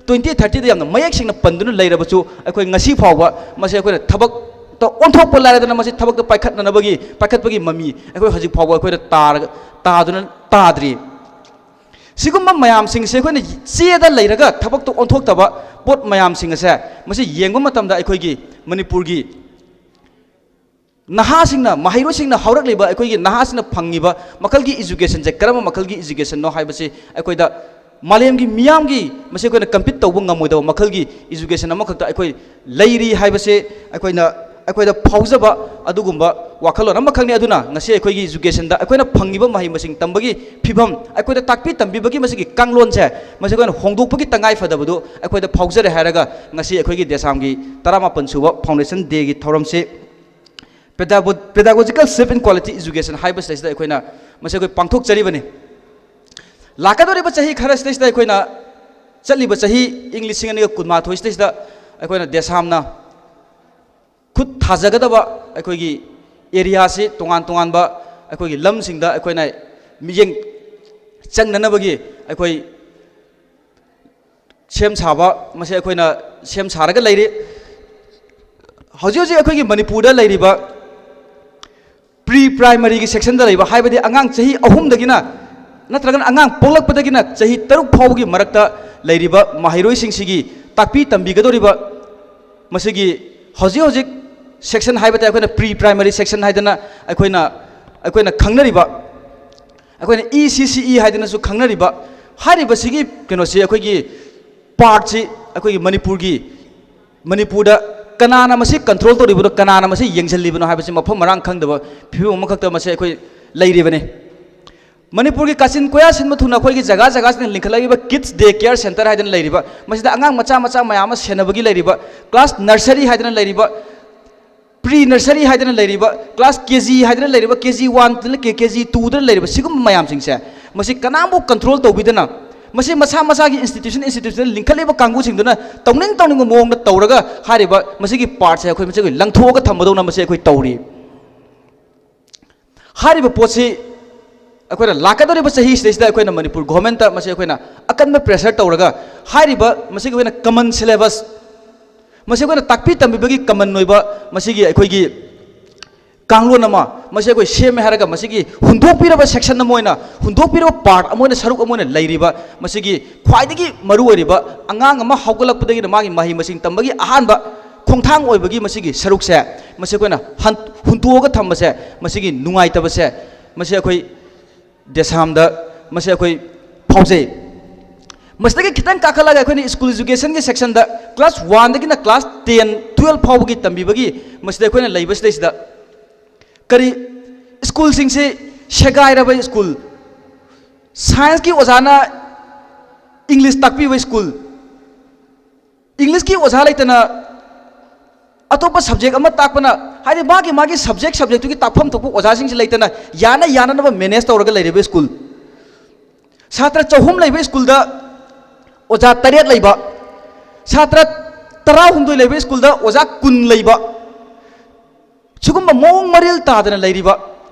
twenty thirtyꯗ ꯌꯥꯝꯅ ꯃꯌꯦꯛ ꯁꯦꯡꯅ ꯄꯟꯗꯨꯅ ꯂꯩꯔꯕꯁꯨ, ꯑꯩꯈꯣꯏ ꯉꯁꯤ ꯐꯥꯎꯕ ꯃꯁꯤ ꯑꯩꯈꯣꯏꯅ ꯊꯕꯛꯇ ꯑꯣꯟꯊꯣꯛꯄ ꯂꯥꯏꯔꯗꯅ ꯃꯁꯤ ꯊꯕꯛꯇ ꯄꯥꯏꯈꯠꯅꯅꯕꯒꯤ, ꯄꯥꯏꯈꯠꯄꯒꯤ ꯃꯃꯤ ꯑꯩꯈꯣꯏ ꯍꯧꯖꯤꯛ ꯐꯥꯎꯕ ꯑꯩꯈꯣꯏꯅ ꯇꯥꯔꯒ, ꯇꯥꯗꯨꯅ ꯇꯥꯗ꯭ꯔꯤ꯫ ꯁꯤꯒꯨꯝꯕ ꯃꯌꯥꯝꯁꯤꯡꯁꯦ ꯑꯩꯈꯣꯏꯅ ꯆꯦꯗ ꯂꯩꯔꯒ ꯊꯕꯛꯇ ꯑꯣꯟꯊꯣꯛꯇꯕ ꯄꯣꯠ ꯃꯌꯥꯝꯁꯤꯡ ꯑꯁꯦ ꯃꯁꯤ ꯌꯦꯡꯕ ꯃꯇꯝꯗ ꯑꯩꯈꯣꯏꯒꯤ ꯃꯅꯤꯄꯨꯔꯒꯤ ꯅꯍꯥꯁꯤꯡꯅ, ꯃꯍꯩꯔꯣꯏꯁꯤꯡꯅ, ꯍꯧꯔꯛꯂꯤꯕ ꯑꯩꯈꯣꯏꯒꯤ ꯅꯍꯥꯁꯤꯡꯅ ꯐꯪꯉꯤꯕ ꯃꯈꯜꯒꯤ educationꯁꯦ ꯀꯔꯝꯕ ꯃꯈꯜꯒꯤ educationꯅꯣ ꯍꯥꯏꯕꯁꯤ ꯑꯩꯈꯣꯏꯗ ꯃꯥꯂꯦꯝꯒꯤ ꯃꯤꯌꯥꯝꯒꯤ, ꯃꯁꯤ ꯑꯩꯈꯣꯏꯅ compete ꯇꯧꯕ ꯉꯝꯃꯣꯏꯗꯕ ꯃꯈꯜꯒꯤ education ꯑꯃꯈꯛꯇ ꯑꯩꯈꯣꯏ ꯂꯩꯔꯤ ꯍꯥꯏꯕꯁꯦ ꯑꯩꯈꯣꯏꯅ, ꯑꯩꯈꯣꯏꯗ ꯐꯥꯎꯖꯕ ꯑꯗꯨꯒꯨꯝꯕ ꯋꯥꯈꯜꯂꯣꯟ ꯑꯃꯈꯛꯅꯤ꯫ ꯑꯗꯨꯅ ꯉꯁꯤ ꯑꯩꯈꯣꯏꯒꯤ educationꯗ ꯑꯩꯈꯣꯏꯅ ꯐꯪꯉꯤꯕ ꯃꯍꯩ ꯃꯁꯤꯡ ꯇꯝꯕꯒꯤ ꯐꯤꯕꯝ, ꯑꯩꯈꯣꯏꯗ ꯇꯥꯛꯄꯤ ꯇꯝꯕꯤꯕꯒꯤ ꯃꯁꯤꯒꯤ ꯀꯥꯡꯂꯣꯟꯁꯦ, ꯃꯁꯤ ꯑꯩꯈꯣꯏꯅ ꯍꯣꯡꯗꯣꯛꯄꯒꯤ ꯇꯉꯥꯏ ꯐꯗꯕꯗꯨ ꯑꯩꯈꯣꯏꯗ ꯐꯥꯎꯖꯔꯦ ꯍꯥꯏꯔꯒ ꯉꯁꯤ ꯑꯩꯈꯣꯏꯒꯤ ꯗꯦꯁꯥꯝꯒꯤ ꯇꯔꯥꯃꯥꯄꯟ ꯁꯨꯕ foundation dayꯒꯤ ꯊꯧꯔꯝꯁꯤ pedago-, pedagogical shift in quality education ꯍꯥꯏꯕꯁꯤꯗꯩꯁꯤꯗ ꯑꯩꯈꯣꯏꯅ ꯃꯁꯤ ꯑꯩꯈꯣꯏ ꯄꯥꯡꯊꯣꯛꯆꯔꯤꯕꯅꯤ꯫ ꯂꯥꯛꯀꯗꯧꯔꯤꯕ ꯆꯍꯤ ꯈꯔꯁꯤꯗꯩꯁꯤꯗ ꯑꯩꯈꯣꯏꯅ ꯆꯠꯂꯤꯕ ꯆꯍꯤ ꯏꯪ ꯂꯤꯁꯤꯡ ꯑꯅꯤꯒ ꯀꯨꯟꯃꯥꯊꯣꯏꯁꯤꯗꯩꯁꯤꯗ ꯑꯩꯈꯣꯏꯅ ꯗꯦꯁꯥꯝꯅ ꯈꯨꯠ ꯊꯥꯖꯒꯗꯕ ꯑꯩꯈꯣꯏꯒꯤ areaꯁꯤ ꯇꯣꯉꯥꯟ ꯇꯣꯉꯥꯟꯕ ꯑꯩꯈꯣꯏꯒꯤ ꯂꯝꯁꯤꯡꯗ ꯑꯩꯈꯣꯏꯅ ꯃꯤꯠꯌꯦꯡ ꯆꯪꯅꯅꯕꯒꯤ ꯑꯩꯈꯣꯏ ꯁꯦꯝ ꯁꯥꯕ, ꯃꯁꯤ ꯑꯩꯈꯣꯏꯅ ꯁꯦꯝ ꯁꯥꯔꯒ ꯂꯩꯔꯤ꯫ ꯍꯧꯖꯤꯛ ꯍꯧꯖꯤꯛ ꯑꯩꯈꯣꯏꯒꯤ ꯃꯅꯤꯄꯨꯔꯗ ꯂꯩꯔꯤꯕ pre primaryꯒꯤ sectionꯗ ꯂꯩꯕ, ꯍꯥꯏꯕꯗꯤ ꯑꯉꯥꯡ ꯆꯍꯤ ꯑꯍꯨꯝꯗꯒꯤꯅ ꯅꯠꯇ꯭ꯔꯒꯅ ꯑꯉꯥꯡ ꯄꯣꯛꯂꯛꯄꯗꯒꯤꯅ ꯆꯍꯤ ꯇꯔꯨꯛ ꯐꯥꯎꯕꯒꯤ ꯃꯔꯛꯇ ꯂꯩꯔꯤꯕ ꯃꯍꯩꯔꯣꯏꯁꯤꯡꯁꯤꯒꯤ ꯇꯥꯛꯄꯤ ꯇꯝꯕꯤꯒꯗꯧꯔꯤꯕ ꯃꯁꯤꯒꯤ ꯍꯧꯖꯤꯛ ꯍꯧꯖꯤꯛ section ꯍꯥꯏꯕ ꯇꯥꯏ, ꯑꯩꯈꯣꯏꯅ pre primary section ꯍꯥꯏꯗꯅ ꯑꯩꯈꯣꯏꯅ, ꯑꯩꯈꯣꯏꯅ ꯈꯪꯅꯔꯤꯕ, ꯑꯩꯈꯣꯏꯅ E C C E ꯍꯥꯏꯗꯅꯁꯨ ꯈꯪꯅꯔꯤꯕ, ꯍꯥꯏꯔꯤꯕꯁꯤꯒꯤ ꯀꯩꯅꯣꯁꯤ, ꯑꯩꯈꯣꯏꯒꯤ partꯁꯤ ꯑꯩꯈꯣꯏꯒꯤ ꯃꯅꯤꯄꯨꯔꯒꯤ, ꯃꯅꯤꯄꯨꯔꯗ ꯀꯅꯥꯅ ꯃꯁꯤ control ꯇꯧꯔꯤꯕꯅꯣ, ꯀꯅꯥꯅ ꯃꯁꯤ ꯌꯦꯡꯁꯤꯜꯂꯤꯕꯅꯣ ꯍꯥꯏꯕꯁꯤ ꯃꯐꯝ ꯃꯔꯥꯡ ꯈꯪꯗꯕ ꯐꯤꯕꯝ ꯑꯃꯈꯛꯇ ꯃꯁꯤ ꯑꯩꯈꯣꯏ ꯂꯩꯔꯤꯕꯅꯤ꯫ ꯃꯅꯤꯄꯨꯔꯒꯤ ꯀꯥꯆꯤꯟ ꯀꯣꯌꯥ ꯁꯤꯟꯕ ꯊꯨꯡꯅ ꯑꯩꯈꯣꯏꯒꯤ ꯖꯒꯥ ꯖꯒꯥꯁꯤꯡꯗ ꯂꯤꯡꯈꯠꯂꯛꯂꯤꯕ kids day care centre ꯍꯥꯏꯗꯅ ꯂꯩꯔꯤꯕ, ꯃꯁꯤꯗ ꯑꯉꯥꯡ ꯃꯆꯥ ꯃꯆꯥ ꯃꯌꯥꯝ ꯑꯃ ꯁꯦꯟꯅꯕꯒꯤ ꯂꯩꯔꯤꯕ, class nursery ꯍꯥꯏꯗꯅ ꯂꯩꯔꯤꯕ, pre nursery ꯍꯥꯏꯗꯅ ꯂꯩꯔꯤꯕ, class K G ꯍꯥꯏꯗꯅ ꯂꯩꯔꯤꯕ, K G one ꯗꯅ K G two ꯗꯅ ꯂꯩꯔꯤꯕ, ꯁꯤꯒꯨꯝꯕ ꯃꯌꯥꯝꯁꯤꯡꯁꯦ, ꯃꯁꯤ ꯀꯅꯥꯝꯕꯨ control ꯇꯧꯕꯤꯗꯅ, ꯃꯁꯤ ꯃꯁꯥ ꯃꯁꯥꯒꯤ institution institution ꯂꯤꯡꯈꯠꯂꯤꯕ ꯀꯥꯡꯕꯨꯁꯤꯡꯗꯨꯅ ꯇꯧꯅꯤꯡ ꯇꯧꯅꯤꯡꯕ ꯃꯑꯣꯡꯗ ꯇꯧꯔꯒ ꯍꯥꯏꯔꯤꯕ ꯃꯁꯤꯒꯤ partꯁꯦ ꯑꯩꯈꯣꯏ ꯃꯁꯤ ꯑꯩꯈꯣꯏ ꯂꯪꯊꯣꯛꯑꯒ ꯊꯝꯕꯗꯧꯅ ꯃꯁꯤ ꯑꯩꯈꯣꯏ ꯇꯧꯔꯤ꯫ ꯍꯥꯏꯔꯤꯕ ꯄꯣꯠꯁꯤ ꯑꯩꯈꯣꯏꯅ ꯂꯥꯛꯀꯗꯧꯔꯤꯕ ꯆꯍꯤꯁꯤꯗꯩꯁꯤꯗ ꯑꯩꯈꯣꯏꯅ ꯃꯅꯤꯄꯨꯔ governmentꯇ ꯃꯁꯤ ꯑꯩꯈꯣꯏꯅ ꯑꯀꯟꯕ pressure ꯇꯧꯔꯒ ꯍꯥꯏꯔꯤꯕ ꯃꯁꯤꯒꯤ ꯑꯩꯈꯣꯏꯅ common syllabus, ꯃꯁꯤ ꯑꯩꯈꯣꯏꯅ ꯇꯥꯛꯄꯤ ꯇꯝꯕꯤꯕꯒꯤ common ꯑꯣꯏꯕ ꯃꯁꯤꯒꯤ ꯑꯩꯈꯣꯏꯒꯤ ꯀꯥꯡꯂꯣꯟ ꯑꯃ ꯃꯁꯤ ꯑꯩꯈꯣꯏ ꯁꯦꯝꯃꯦ ꯍꯥꯏꯔꯒ ꯃꯁꯤꯒꯤ ꯍꯨꯟꯗꯣꯛꯄꯤꯔꯕ section ꯑꯃ ꯑꯣꯏꯅ, ꯍꯨꯟꯗꯣꯛꯄꯤꯔꯕ part ꯑꯃ ꯑꯣꯏꯅ, ꯁꯔꯨꯛ ꯑꯃ ꯑꯣꯏꯅ ꯂꯩꯔꯤꯕ ꯃꯁꯤꯒꯤ ꯈ꯭ꯋꯥꯏꯗꯒꯤ ꯃꯔꯨ ꯑꯣꯏꯔꯤꯕ ꯑꯉꯥꯡ ꯑꯃ ꯍꯧꯒꯠꯂꯛꯄꯗꯒꯤꯅ ꯃꯥꯒꯤ ꯃꯍꯩ ꯃꯁꯤꯡ ꯇꯝꯕꯒꯤ ꯑꯍꯥꯟꯕ ꯈꯣꯡꯊꯥꯡ ꯑꯣꯏꯕꯒꯤ ꯃꯁꯤꯒꯤ ꯁꯔꯨꯛꯁꯦ, ꯃꯁꯤ ꯑꯩꯈꯣꯏꯅ ꯍꯟ-, ꯍꯨꯟꯇꯣꯛꯑꯒ ꯊꯝꯕꯁꯦ, ꯃꯁꯤꯒꯤ ꯅꯨꯡꯉꯥꯏꯇꯕꯁꯦ, ꯃꯁꯤ ꯑꯩꯈꯣꯏ ꯗꯦꯁꯥꯝꯗ ꯃꯁꯤ ꯑꯩꯈꯣꯏ ꯐꯥꯎꯖꯩ꯫ ꯃꯁꯤꯗꯒꯤ ꯈꯤꯇꯪ ꯀꯥꯈꯠꯂꯒ ꯑꯩꯈꯣꯏꯅ school educationꯒꯤ sectionꯗ class oneꯗꯒꯤꯅ class ten, twelve ꯐꯥꯎꯕꯒꯤ ꯇꯝꯕꯤꯕꯒꯤ ꯃꯁꯤꯗ ꯑꯩꯈꯣꯏꯅ ꯂꯩꯕꯁꯤꯗꯩꯁꯤꯗ ꯀꯔꯤ, schoolꯁꯤꯡꯁꯤ ꯁꯦꯒꯥꯏꯔꯕ school, scienceꯀꯤ ꯑꯣꯖꯥꯅ English ꯇꯥꯛꯄꯤꯕ school, Englishꯀꯤ ꯑꯣꯖꯥ ꯂꯩꯇꯅ ꯑꯇꯣꯞꯄ subject ꯑꯃ ꯇꯥꯛꯄꯅ, ꯍꯥꯏꯗꯤ ꯃꯥꯒꯤ ꯃꯥꯒꯤ subject subjectꯇꯨꯒꯤ ꯇꯥꯛꯐꯝ ꯊꯣꯛꯄ ꯑꯣꯖꯥꯁꯤꯡꯁꯤ ꯂꯩꯇꯅ ꯌꯥꯅ ꯌꯥꯅꯅꯕ manage ꯇꯧꯔꯒ ꯂꯩꯔꯤꯕ school, ꯁꯥꯇ꯭ꯔ ꯆꯍꯨꯝ ꯂꯩꯕ schoolꯗ ꯑꯣꯖꯥ ꯇꯔꯦꯠ ꯂꯩꯕ, ꯁꯥꯇ꯭ꯔ ꯇꯔꯥꯍꯨꯝꯗꯣꯏ ꯂꯩꯕ schoolꯗ ꯑꯣꯖꯥ ꯀꯨꯟ ꯂꯩꯕ, ꯁꯤꯒꯨꯝꯕ ꯃꯑꯣꯡ ꯃꯔꯤꯜ ꯇꯥꯗꯅ ꯂꯩꯔꯤꯕ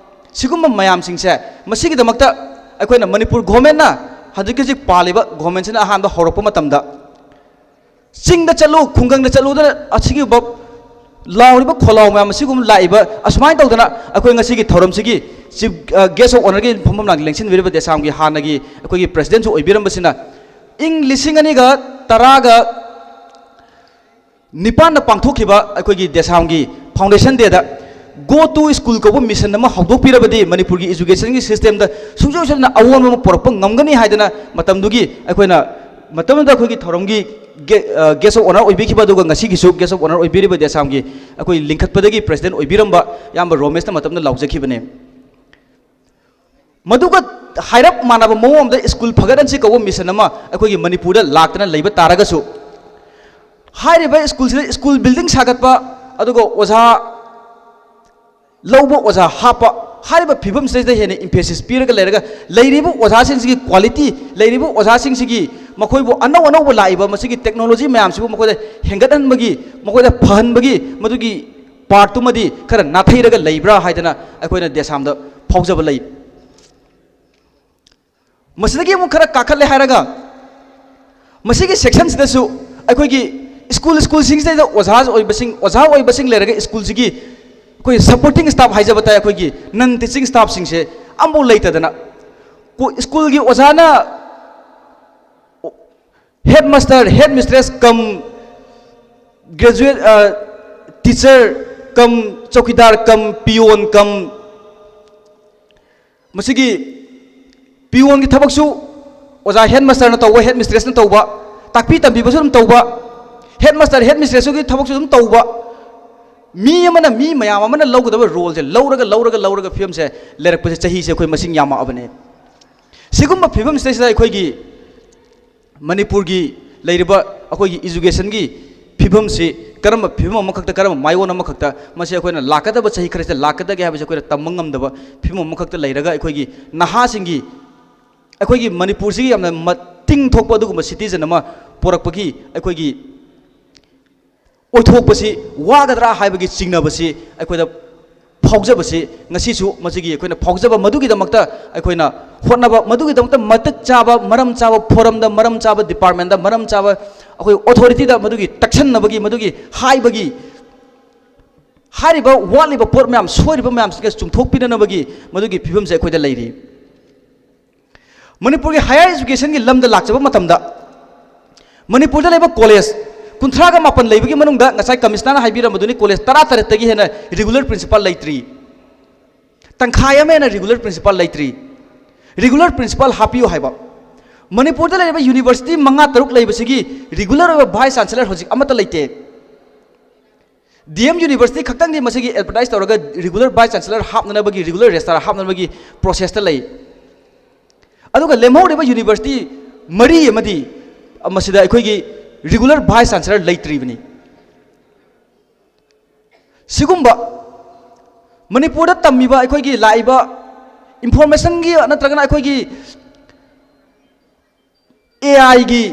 ꯁꯤꯒꯨꯝꯕ ꯃꯌꯥꯝꯁꯤꯡꯁꯦ, ꯃꯁꯤꯒꯤꯗꯃꯛꯇ ꯑꯩꯈꯣꯏꯅ ꯃꯅꯤꯄꯨꯔ governmentꯅ, ꯍꯧꯖꯤꯛ ꯍꯧꯖꯤꯛ ꯄꯥꯜꯂꯤꯕ governmentꯁꯤꯅ ꯑꯍꯥꯟꯕ ꯍꯧꯔꯛꯄ ꯃꯇꯝꯗ, "ꯆꯤꯡꯗ ꯆꯠꯂꯨ, ꯈꯨꯡꯒꯪꯗ ꯆꯠꯂꯨꯗꯅ ꯑꯁꯤꯒꯨꯝꯕ ꯂꯥꯎꯔꯤꯕ ꯈꯣꯜꯂꯥꯎ ꯃꯌꯥꯝ ꯑꯁꯤꯒꯨꯝꯕ ꯂꯥꯛꯏꯕ", ꯑꯁꯨꯃꯥꯏꯅ ꯇꯧꯗꯅ ꯑꯩꯈꯣꯏ ꯉꯁꯤꯒꯤ ꯊꯧꯔꯝꯁꯤꯒꯤ chief, ꯑ, guest of honourꯒꯤ ꯐꯝꯐꯝ ꯂꯥꯡ ꯂꯦꯡꯁꯤꯟꯕꯤꯔꯤꯕ ꯗꯦꯁꯥꯝꯒꯤ ꯍꯥꯟꯅꯒꯤ ꯑꯩꯈꯣꯏꯒꯤ presidentꯁꯨ ꯑꯣꯏꯕꯤꯔꯝꯕꯁꯤꯅ, ꯏꯪ ꯂꯤꯁꯤꯡ ꯑꯅꯤꯒ ꯇꯔꯥꯒ ꯅꯤꯄꯥꯟꯗ ꯄꯥꯡꯊꯣꯛꯈꯤꯕ ꯑꯩꯈꯣꯏꯒꯤ ꯗꯦꯁꯥꯝꯒꯤ foundation dayꯗ "Go to School" ꯀꯧꯕ mission ꯑꯃ ꯍꯧꯗꯣꯛꯄꯤꯔꯕꯗꯤ ꯃꯅꯤꯄꯨꯔꯒꯤ educationꯒꯤ systemꯗ ꯁꯨꯡꯁꯣꯏ ꯁꯣꯏꯗꯅ ꯑꯑꯣꯟꯕ ꯑꯃ ꯄꯨꯔꯛꯄ ꯉꯝꯒꯅꯤ ꯍꯥꯏꯗꯅ ꯃꯇꯝꯗꯨꯒꯤ ꯑꯩꯈꯣꯏꯅ, ꯃꯇꯝꯗꯨꯗ ꯑꯩꯈꯣꯏꯒꯤ ꯊꯧꯔꯝꯒꯤ gue-, ꯑ, guest of honour ꯑꯣꯏꯕꯤꯈꯤꯕ, ꯑꯗꯨꯒ ꯉꯁꯤꯒꯤꯁꯨ guest of honour ꯑꯣꯏꯕꯤꯔꯤꯕ ꯗꯦꯁꯥꯝꯒꯤ ꯑꯩꯈꯣꯏ ꯂꯤꯡꯈꯠꯄꯗꯒꯤ president ꯑꯣꯏꯕꯤꯔꯝꯕ ꯏꯌꯥꯝꯕ ꯔꯣꯃꯦꯁꯅ ꯃꯇꯝꯗ ꯂꯥꯎꯖꯈꯤꯕꯅꯦ꯫ ꯃꯗꯨꯒ ꯍꯥꯏꯔꯞ ꯃꯥꯟꯅꯕ ꯃꯑꯣꯡ ꯑꯃꯗ "School ꯐꯒꯠꯍꯟꯁꯤ" ꯀꯧꯕ mission ꯑꯃ ꯑꯩꯈꯣꯏꯒꯤ ꯃꯅꯤꯄꯨꯔꯗ ꯂꯥꯛꯇꯅ ꯂꯩꯕ ꯇꯥꯔꯒꯁꯨ, ꯍꯥꯏꯔꯤꯕ schoolꯁꯤꯗ school building ꯁꯥꯒꯠꯄ, ꯑꯗꯨꯒ ꯑꯣꯖꯥ ꯂꯧꯕ, ꯑꯣꯖꯥ ꯍꯥꯞꯄ, ꯍꯥꯏꯔꯤꯕ ꯐꯤꯕꯝꯁꯤꯗꯩꯗ ꯍꯦꯟꯅ emphasis ꯄꯤꯔꯒ ꯂꯩꯔꯒ, ꯂꯩꯔꯤꯕ ꯑꯣꯖꯥꯁꯤꯡꯁꯤꯒꯤ quality, ꯂꯩꯔꯤꯕ ꯑꯣꯖꯥꯁꯤꯡꯁꯤꯒꯤ ꯃꯈꯣꯏꯕꯨ ꯑꯅꯧ ꯑꯅꯧꯕ ꯂꯥꯛꯏꯕ ꯃꯁꯤꯒꯤ technology ꯃꯌꯥꯝꯁꯤꯕꯨ ꯃꯈꯣꯏꯗ ꯍꯦꯟꯒꯠꯍꯟꯕꯒꯤ, ꯃꯈꯣꯏꯗ ꯐꯍꯟꯕꯒꯤ ꯃꯗꯨꯒꯤ partꯇꯨꯃꯗꯤ ꯈꯔ ꯅꯥꯊꯩꯔꯒ ꯂꯩꯕ꯭ꯔꯥ ꯍꯥꯏꯗꯅ ꯑꯩꯈꯣꯏꯅ ꯗꯦꯁꯥꯝꯗ ꯐꯥꯎꯖꯕ ꯂꯩ꯫ ꯃꯁꯤꯗꯒꯤ ꯑꯃꯨꯛ ꯈꯔ ꯀꯥꯈꯠꯂꯦ ꯍꯥꯏꯔꯒ, ꯃꯁꯤꯒꯤ sectionꯁꯤꯗꯁꯨ ꯑꯩꯈꯣꯏꯒꯤ school, schoolꯁꯤꯡꯁꯤꯗꯩꯗ ꯑꯣꯖꯥ ꯑꯣꯏꯕꯁꯤꯡ, ꯑꯣꯖꯥ ꯑꯣꯏꯕꯁꯤꯡ ꯂꯩꯔꯒ schoolꯁꯤꯒꯤ ꯑꯩꯈꯣꯏ supporting staff ꯍꯥꯏꯖꯕ ꯇꯥꯏ, ꯑꯩꯈꯣꯏꯒꯤ non teaching staffꯁꯤꯡꯁꯦ ꯑꯃꯐꯥꯎ ꯂꯩꯇꯗꯅ, ꯀꯣ-, schoolꯒꯤ ꯑꯣꯖꯥꯅ headmaster, headmistress cum graduate, teacher cum chowkidar cum peon cum ꯃꯁꯤꯒꯤ peonꯒꯤ ꯊꯕꯛꯁꯨ ꯑꯣꯖꯥ headmasterꯅ ꯇꯧꯕ, headmistressꯅ ꯇꯧꯕ, ꯇꯥꯛꯄꯤ ꯇꯝꯕꯤꯕꯁꯨ ꯑꯗꯨꯝ ꯇꯧꯕ, headmaster headmistressꯀꯤ ꯊꯕꯛꯁꯨ ꯑꯗꯨꯝ ꯇꯧꯕ, ꯃꯤ ꯑꯃꯅ, ꯃꯤ ꯃꯌꯥꯝ ꯑꯃꯅ ꯂꯧꯒꯗꯕ roleꯁꯦ ꯂꯧꯔꯒ, ꯂꯧꯔꯒ, ꯂꯧꯔꯒ ꯐꯤꯕꯝꯁꯦ ꯂꯩꯔꯛꯄꯁꯦ ꯆꯍꯤꯁꯦ ꯑꯩꯈꯣꯏ ꯃꯁꯤꯡ ꯌꯥꯝꯃꯛꯑꯕꯅꯦ꯫ ꯁꯤꯒꯨꯝꯕ ꯐꯤꯕꯝꯁꯤꯗꯩꯁꯤꯗ ꯑꯩꯈꯣꯏꯒꯤ ꯃꯅꯤꯄꯨꯔꯒꯤ ꯂꯩꯔꯤꯕ ꯑꯩꯈꯣꯏꯒꯤ educationꯒꯤ ꯐꯤꯕꯝꯁꯤ ꯀꯔꯝꯕ ꯐꯤꯕꯝ ꯑꯃꯈꯛꯇ, ꯀꯔꯝꯕ ꯃꯥꯏꯑꯣꯟ ꯑꯃꯈꯛꯇ ꯃꯁꯤ ꯑꯩꯈꯣꯏꯅ ꯂꯥꯛꯀꯗꯕ ꯆꯍꯤ ꯈꯔꯁꯤꯗ ꯂꯥꯛꯀꯗꯒꯦ ꯍꯥꯏꯕꯁꯤ ꯑꯩꯈꯣꯏꯅ ꯇꯝꯕ ꯉꯝꯗꯕ ꯐꯤꯕꯝ ꯑꯃꯈꯛꯇ ꯂꯩꯔꯒ, ꯑꯩꯈꯣꯏꯒꯤ ꯅꯍꯥꯁꯤꯡꯒꯤ, ꯑꯩꯈꯣꯏꯒꯤ ꯃꯅꯤꯄꯨꯔꯁꯤꯒꯤ ꯌꯥꯝꯅ ꯃꯇꯤꯡ ꯊꯣꯛꯄ ꯑꯗꯨꯒꯨꯝꯕ citizen ꯑꯃ ꯄꯣꯔꯛꯄꯒꯤ ꯑꯩꯈꯣꯏꯒꯤ ꯑꯣꯏꯊꯣꯛꯄꯁꯤ ꯋꯥꯒꯗ꯭ꯔꯥ ꯍꯥꯏꯕꯒꯤ ꯆꯤꯡꯅꯕꯁꯤ ꯑꯩꯈꯣꯏꯗ ꯐꯥꯎꯖꯕꯁꯤ ꯉꯁꯤꯁꯨ ꯃꯁꯤꯒꯤ ꯑꯩꯈꯣꯏꯅ ꯐꯥꯎꯖꯕ ꯃꯗꯨꯒꯤꯗꯃꯛꯇ ꯑꯩꯈꯣꯏꯅ ꯍꯣꯠꯅꯕ, ꯃꯗꯨꯒꯤꯗꯃꯛꯇ ꯃꯇꯤꯛ ꯆꯥꯕ, ꯃꯔꯝ ꯆꯥꯕ forumꯗ, ꯃꯔꯝ ꯆꯥꯕ departmentꯗ, ꯃꯔꯝ ꯆꯥꯕ ꯑꯩꯈꯣꯏ authorityꯗ ꯃꯗꯨꯒꯤ ꯇꯛꯁꯟꯅꯕꯒꯤ, ꯃꯗꯨꯒꯤ ꯍꯥꯏꯕꯒꯤ, ꯍꯥꯏꯔꯤꯕ ꯋꯥꯠꯂꯤꯕ ꯄꯣꯠ ꯃꯌꯥꯝ, ꯁꯣꯏꯔꯤꯕ ꯃꯌꯥꯝꯁꯤꯒ ꯆꯨꯝꯊꯣꯛꯄꯤꯅꯅꯕꯒꯤ ꯃꯗꯨꯒꯤ ꯐꯤꯕꯝꯁꯦ ꯑꯩꯈꯣꯏꯗ ꯂꯩꯔꯤ꯫ ꯃꯅꯤꯄꯨꯔꯒꯤ higher educationꯒꯤ ꯂꯝꯗ ꯂꯥꯛꯆꯕ ꯃꯇꯝꯗ, ꯃꯅꯤꯄꯨꯔꯗ ꯂꯩꯕ college ꯀꯨꯟꯊ꯭ꯔꯥꯒ ꯃꯥꯄꯟ ꯂꯩꯕꯒꯤ ꯃꯅꯨꯡꯗ ꯉꯁꯥꯏ commissionerꯅ ꯍꯥꯏꯕꯤꯔꯝꯕꯗꯨꯅꯤ, college ꯇꯔꯥ ꯇꯔꯦꯠꯇꯒꯤ ꯍꯦꯟꯅ regular principal ꯂꯩꯇ꯭ꯔꯤ꯫ ꯇꯪꯈꯥꯏ ꯑꯃ ꯍꯦꯟꯅ regular principal ꯂꯩꯇ꯭ꯔꯤ꯫ Regular principal ꯍꯥꯞꯄꯤꯌꯨ ꯍꯥꯏꯕ꯫ ꯃꯅꯤꯄꯨꯔꯗ ꯂꯩꯔꯤꯕ university ꯃꯉꯥ ꯇꯔꯨꯛ ꯂꯩꯕꯁꯤꯒꯤ regular ꯑꯣꯏꯕ vice chancellor ꯍꯧꯖꯤꯛ ꯑꯃꯠꯇ ꯂꯩꯇꯦ꯫ ꯗꯤ ꯑꯦꯝ university ꯈꯛꯇꯪꯗꯤ ꯃꯁꯤꯒꯤ advertise ꯇꯧꯔꯒ regular vice chancellor ꯍꯥꯞꯅꯅꯕꯒꯤ, regular registrar ꯍꯥꯞꯅꯅꯕꯒꯤ processꯇ ꯂꯩ꯫ ꯑꯗꯨꯒ ꯂꯦꯝꯍꯧꯔꯤꯕ university ꯃꯔꯤ ꯑꯃꯗꯤ ꯃꯁꯤꯗ ꯑꯩꯈꯣꯏꯒꯤ regular vice chancellor ꯂꯩꯇ꯭ꯔꯤꯕꯅꯤ꯫ ꯁꯤꯒꯨꯝꯕ ꯃꯅꯤꯄꯨꯔꯗ ꯇꯝꯃꯤꯕ ꯑꯩꯈꯣꯏꯒꯤ ꯂꯥꯛꯏꯕ informationꯒꯤ ꯅꯠꯇ꯭ꯔꯒꯅ ꯑꯩꯈꯣꯏꯒꯤ ꯑꯦ ꯑꯥꯏꯒꯤ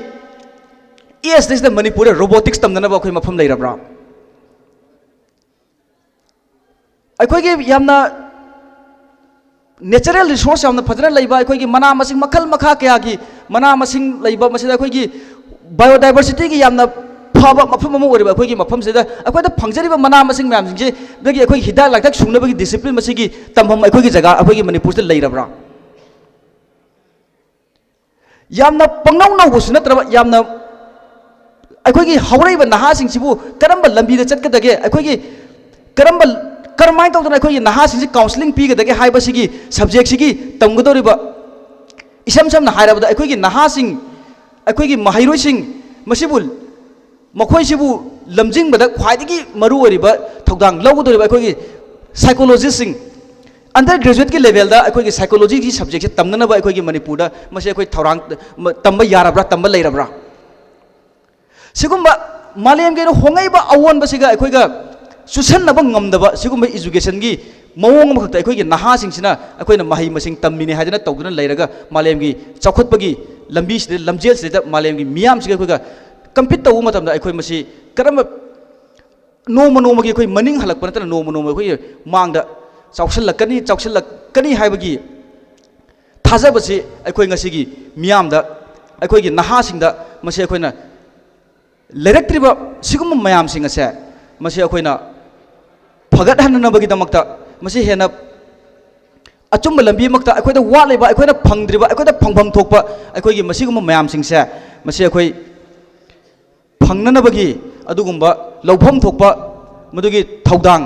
age ꯁꯤꯗ ꯃꯅꯤꯄꯨꯔꯗ robotics ꯇꯝꯅꯅꯕ ꯑꯩꯈꯣꯏ ꯃꯐꯝ ꯂꯩꯔꯕ꯭ꯔꯥ? ꯑꯩꯈꯣꯏꯒꯤ ꯌꯥꯝꯅ natural resource ꯌꯥꯝꯅ ꯐꯖꯅ ꯂꯩꯕ, ꯑꯩꯈꯣꯏꯒꯤ ꯃꯅꯥ ꯃꯁꯤꯡ ꯃꯈꯜ ꯃꯈꯥ ꯀꯌꯥꯒꯤ ꯃꯅꯥ ꯃꯁꯤꯡ ꯂꯩꯕ, ꯃꯁꯤꯗ ꯑꯩꯈꯣꯏꯒꯤ biodiversityꯒꯤ ꯌꯥꯝꯅ ꯐꯕ ꯃꯐꯝ ꯑꯃ ꯑꯣꯏꯔꯤꯕ ꯑꯩꯈꯣꯏꯒꯤ ꯃꯐꯝꯁꯤꯗ ꯑꯩꯈꯣꯏꯗ ꯐꯪꯖꯔꯤꯕ ꯃꯅꯥ ꯃꯁꯤꯡ ꯃꯌꯥꯝꯁꯤꯡꯁꯤꯗꯒꯤ ꯑꯩꯈꯣꯏꯒꯤ ꯍꯤꯗꯥꯛ ꯂꯥꯡꯊꯛ ꯁꯨꯡꯅꯕꯒꯤ discipline ꯃꯁꯤꯒꯤ ꯇꯝꯐꯝ ꯑꯩꯈꯣꯏꯒꯤ ꯖꯒꯥ, ꯑꯩꯈꯣꯏꯒꯤ ꯃꯅꯤꯄꯨꯔꯁꯤꯗ ꯂꯩꯔꯕ꯭ꯔꯥ? ꯌꯥꯝꯅ ꯄꯪꯅꯧ ꯅꯧꯕꯁꯨ ꯅꯠꯇ꯭ꯔꯕ, ꯌꯥꯝꯅ ꯑꯩꯈꯣꯏꯒꯤ ꯍꯧꯔꯛꯏꯕ ꯅꯍꯥꯁꯤꯡꯁꯤꯕꯨ ꯀꯔꯝꯕ ꯂꯝꯕꯤꯗ ꯆꯠꯀꯗꯒꯦ, ꯑꯩꯈꯣꯏꯒꯤ ꯀꯔꯝꯕ, ꯀꯔꯝꯍꯥꯏꯅ ꯇꯧꯗꯅ ꯑꯩꯈꯣꯏꯒꯤ ꯅꯍꯥꯁꯤꯡꯁꯤ counselling ꯄꯤꯒꯗꯒꯦ ꯍꯥꯏꯕꯁꯤꯒꯤ subjectꯁꯤꯒꯤ ꯇꯝꯒꯗꯧꯔꯤꯕ, ꯏꯁꯝ ꯁꯝꯅ ꯍꯥꯏꯔꯕꯗ ꯑꯩꯈꯣꯏꯒꯤ ꯅꯍꯥꯁꯤꯡ, ꯑꯩꯈꯣꯏꯒꯤ ꯃꯍꯩꯔꯣꯏꯁꯤꯡ, ꯃꯁꯤꯕꯨ, ꯃꯈꯣꯏꯁꯤꯕꯨ ꯂꯝꯖꯤꯡꯕꯗ ꯈ꯭ꯋꯥꯏꯗꯒꯤ ꯃꯔꯨ ꯑꯣꯏꯔꯤꯕ ꯊꯧꯗꯥꯡ ꯂꯧꯒꯗꯧꯔꯤꯕ ꯑꯩꯈꯣꯏꯒꯤ psychologistꯁꯤꯡ, under graduateꯀꯤ levelꯗ ꯑꯩꯈꯣꯏꯒꯤ psychologyꯒꯤ subjectꯁꯦ ꯇꯝꯅꯅꯕ ꯑꯩꯈꯣꯏꯒꯤ ꯃꯅꯤꯄꯨꯔꯗ ꯃꯁꯤ ꯑꯩꯈꯣꯏ ꯊꯧꯔꯥꯡ, ꯇꯝꯕ ꯌꯥꯔꯕ꯭ꯔꯥ, ꯇꯝꯕ ꯂꯩꯔꯕ꯭ꯔꯥ? ꯁꯤꯒꯨꯝꯕ ꯃꯥꯂꯦꯝꯒꯤ ꯑꯣꯏꯅ ꯍꯣꯡꯉꯛꯏꯕ ꯑꯑꯣꯟꯕꯁꯤꯒ ꯑꯩꯈꯣꯏꯒ ꯆꯨꯁꯟꯅꯕ ꯉꯝꯗꯕ ꯁꯤꯒꯨꯝꯕ educationꯒꯤ ꯃꯑꯣꯡ ꯑꯃꯈꯛꯇ ꯑꯩꯈꯣꯏꯒꯤ ꯅꯍꯥꯁꯤꯡꯁꯤꯅ ꯑꯩꯈꯣꯏꯅ ꯃꯍꯩ ꯃꯁꯤꯡ ꯇꯝꯃꯤꯅꯦ ꯍꯥꯏꯗꯅ ꯇꯧꯗꯨꯅ ꯂꯩꯔꯒ ꯃꯥꯂꯦꯝꯒꯤ ꯆꯥꯎꯈꯠꯄꯒꯤ ꯂꯝꯕꯤꯁꯤꯗ, ꯂꯝꯖꯦꯜꯁꯤꯗ ꯃꯥꯂꯦꯝꯒꯤ ꯃꯤꯌꯥꯝꯁꯤꯒ ꯑꯩꯈꯣꯏꯒ compete ꯇꯧꯕ ꯃꯇꯝꯗ ꯑꯩꯈꯣꯏ ꯃꯁꯤ ꯀꯔꯝꯕ, ꯅꯣꯡꯃ ꯅꯣꯡꯃꯒꯤ ꯑꯩꯈꯣꯏ ꯃꯅꯤꯡ ꯍꯜꯂꯛꯄ ꯅꯠꯇꯅ ꯅꯣꯡꯃ ꯅꯣꯡꯃ ꯑꯩꯈꯣꯏꯒꯤ ꯃꯥꯡꯗ ꯆꯥꯎꯁꯤꯜꯂꯛꯀꯅꯤ, ꯆꯥꯎꯁꯤꯜꯂꯛꯀꯅꯤ ꯍꯥꯏꯕꯒꯤ ꯊꯥꯖꯕꯁꯤ ꯑꯩꯈꯣꯏ ꯉꯁꯤꯒꯤ ꯃꯤꯌꯥꯝꯗ, ꯑꯩꯈꯣꯏꯒꯤ ꯅꯍꯥꯁꯤꯡꯗ ꯃꯁꯤ ꯑꯩꯈꯣꯏꯅ ꯂꯩꯔꯛꯇ꯭ꯔꯤꯕ ꯁꯤꯒꯨꯝꯕ ꯃꯌꯥꯝꯁꯤꯡ ꯑꯁꯦ ꯃꯁꯤ ꯑꯩꯈꯣꯏꯅ ꯐꯒꯠꯍꯟꯅꯅꯕꯒꯤꯗꯃꯛꯇ, ꯃꯁꯤ ꯍꯦꯟꯅ ꯑꯆꯨꯝꯕ ꯂꯝꯕꯤꯃꯛꯇ ꯑꯩꯈꯣꯏꯗ ꯋꯥꯠꯂꯤꯕ, ꯑꯩꯈꯣꯏꯅ ꯐꯪꯗ꯭ꯔꯤꯕ, ꯑꯩꯈꯣꯏꯗ ꯐꯪꯐꯝ ꯊꯣꯛꯄ ꯑꯩꯈꯣꯏꯒꯤ ꯃꯁꯤꯒꯨꯝꯕ ꯃꯌꯥꯝꯁꯤꯡꯁꯦ ꯃꯁꯤ ꯑꯩꯈꯣꯏ ꯐꯪꯅꯅꯕꯒꯤ ꯑꯗꯨꯒꯨꯝꯕ ꯂꯧꯐꯝ ꯊꯣꯛꯄ ꯃꯗꯨꯒꯤ ꯊꯧꯗꯥꯡ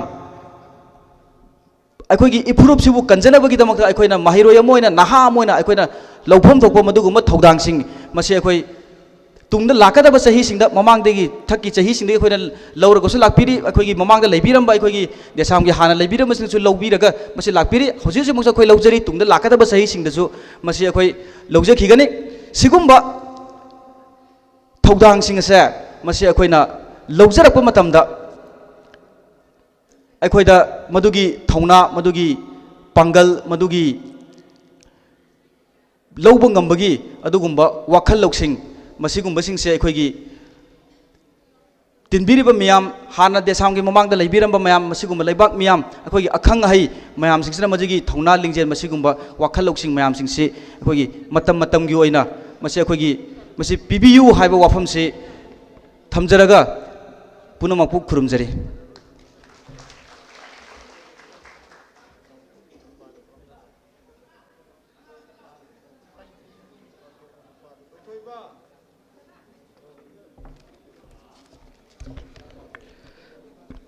ꯑꯩꯈꯣꯏꯒꯤ ꯏꯐꯨꯔꯨꯞꯁꯤꯕꯨ ꯀꯟꯖꯅꯕꯒꯤꯗꯃꯛꯇ ꯑꯩꯈꯣꯏꯅ ꯃꯍꯩꯔꯣꯏ ꯑꯃ ꯑꯣꯏꯅ, ꯅꯍꯥ ꯑꯃ ꯑꯣꯏꯅ ꯑꯩꯈꯣꯏꯅ ꯂꯧꯐꯝ ꯊꯣꯛꯄ ꯃꯗꯨꯒꯨꯝꯕ ꯊꯧꯗꯥꯡꯁꯤꯡ ꯃꯁꯤ ꯑꯩꯈꯣꯏ ꯇꯨꯡꯗ ꯂꯥꯛꯀꯗꯕ ꯆꯍꯤꯁꯤꯡꯗ, ꯃꯃꯥꯡꯗꯒꯤ ꯊꯛꯀꯤ ꯆꯍꯤꯁꯤꯡꯗꯒꯤ ꯑꯩꯈꯣꯏꯅ ꯂꯧꯔꯒꯁꯨ ꯂꯥꯛꯄꯤꯔꯤ, ꯑꯩꯈꯣꯏꯒꯤ ꯃꯃꯥꯡꯗ ꯂꯩꯕꯤꯔꯝꯕ ꯑꯩꯈꯣꯏꯒꯤ ꯗꯦꯁꯥꯝꯒꯤ ꯍꯥꯟꯅ ꯂꯩꯕꯤꯔꯝꯕꯁꯤꯡꯁꯨ ꯂꯧꯕꯤꯔꯒ ꯃꯁꯤ ꯂꯥꯛꯄꯤꯔꯤ꯫ ꯍꯧꯖꯤꯛ ꯍꯧꯖꯤꯛꯃꯛꯁꯨ ꯑꯩꯈꯣꯏ ꯂꯧꯖꯔꯤ, ꯇꯨꯡꯗ ꯂꯥꯛꯀꯗꯕ ꯆꯍꯤꯁꯤꯡꯗꯁꯨ ꯃꯁꯤ ꯑꯩꯈꯣꯏ ꯂꯧꯖꯈꯤꯒꯅꯤ꯫ ꯁꯤꯒꯨꯝꯕ ꯊꯧꯗꯥꯡꯁꯤꯡ ꯑꯁꯦ ꯃꯁꯤ ꯑꯩꯈꯣꯏꯅ ꯂꯧꯖꯔꯛꯄ ꯃꯇꯝꯗ ꯑꯩꯈꯣꯏꯗ ꯃꯗꯨꯒꯤ ꯊꯧꯅꯥ, ꯃꯗꯨꯒꯤ ꯄꯥꯡꯒꯜ, ꯃꯗꯨꯒꯤ ꯂꯧꯕ ꯉꯝꯕꯒꯤ ꯑꯗꯨꯒꯨꯝꯕ ꯋꯥꯈꯜ ꯂꯧꯁꯤꯡ, ꯃꯁꯤꯒꯨꯝꯕꯁꯤꯡꯁꯦ ꯑꯩꯈꯣꯏꯒꯤ ꯇꯤꯟꯕꯤꯔꯤꯕ ꯃꯤꯌꯥꯝ, ꯍꯥꯟꯅ ꯗꯦꯁꯥꯝꯒꯤ ꯃꯃꯥꯡꯗ ꯂꯩꯕꯤꯔꯝꯕ ꯃꯌꯥꯝ, ꯃꯁꯤꯒꯨꯝꯕ ꯂꯩꯕꯥꯛ ꯃꯤꯌꯥꯝ, ꯑꯩꯈꯣꯏꯒꯤ ꯑꯈꯪ ꯑꯍꯩ ꯃꯌꯥꯝꯁꯤꯡꯁꯤꯅ ꯃꯁꯤꯒꯤ ꯊꯧꯅꯥ ꯂꯤꯡꯖꯦꯜ, ꯃꯁꯤꯒꯨꯝꯕ ꯋꯥꯈꯜ ꯂꯧꯁꯤꯡ ꯃꯌꯥꯝꯁꯤꯡꯁꯤ ꯑꯩꯈꯣꯏꯒꯤ ꯃꯇꯝ ꯃꯇꯝꯒꯤ ꯑꯣꯏꯅ ꯃꯁꯤ ꯑꯩꯈꯣꯏꯒꯤ, ꯃꯁꯤ ꯄꯤꯕꯤꯌꯨ ꯍꯥꯏꯕ ꯋꯥꯐꯝꯁꯤ ꯊꯝꯖꯔꯒ ꯄꯨꯝꯅꯃꯛꯄꯨ ꯈꯨꯔꯨꯝꯖꯔꯤ꯫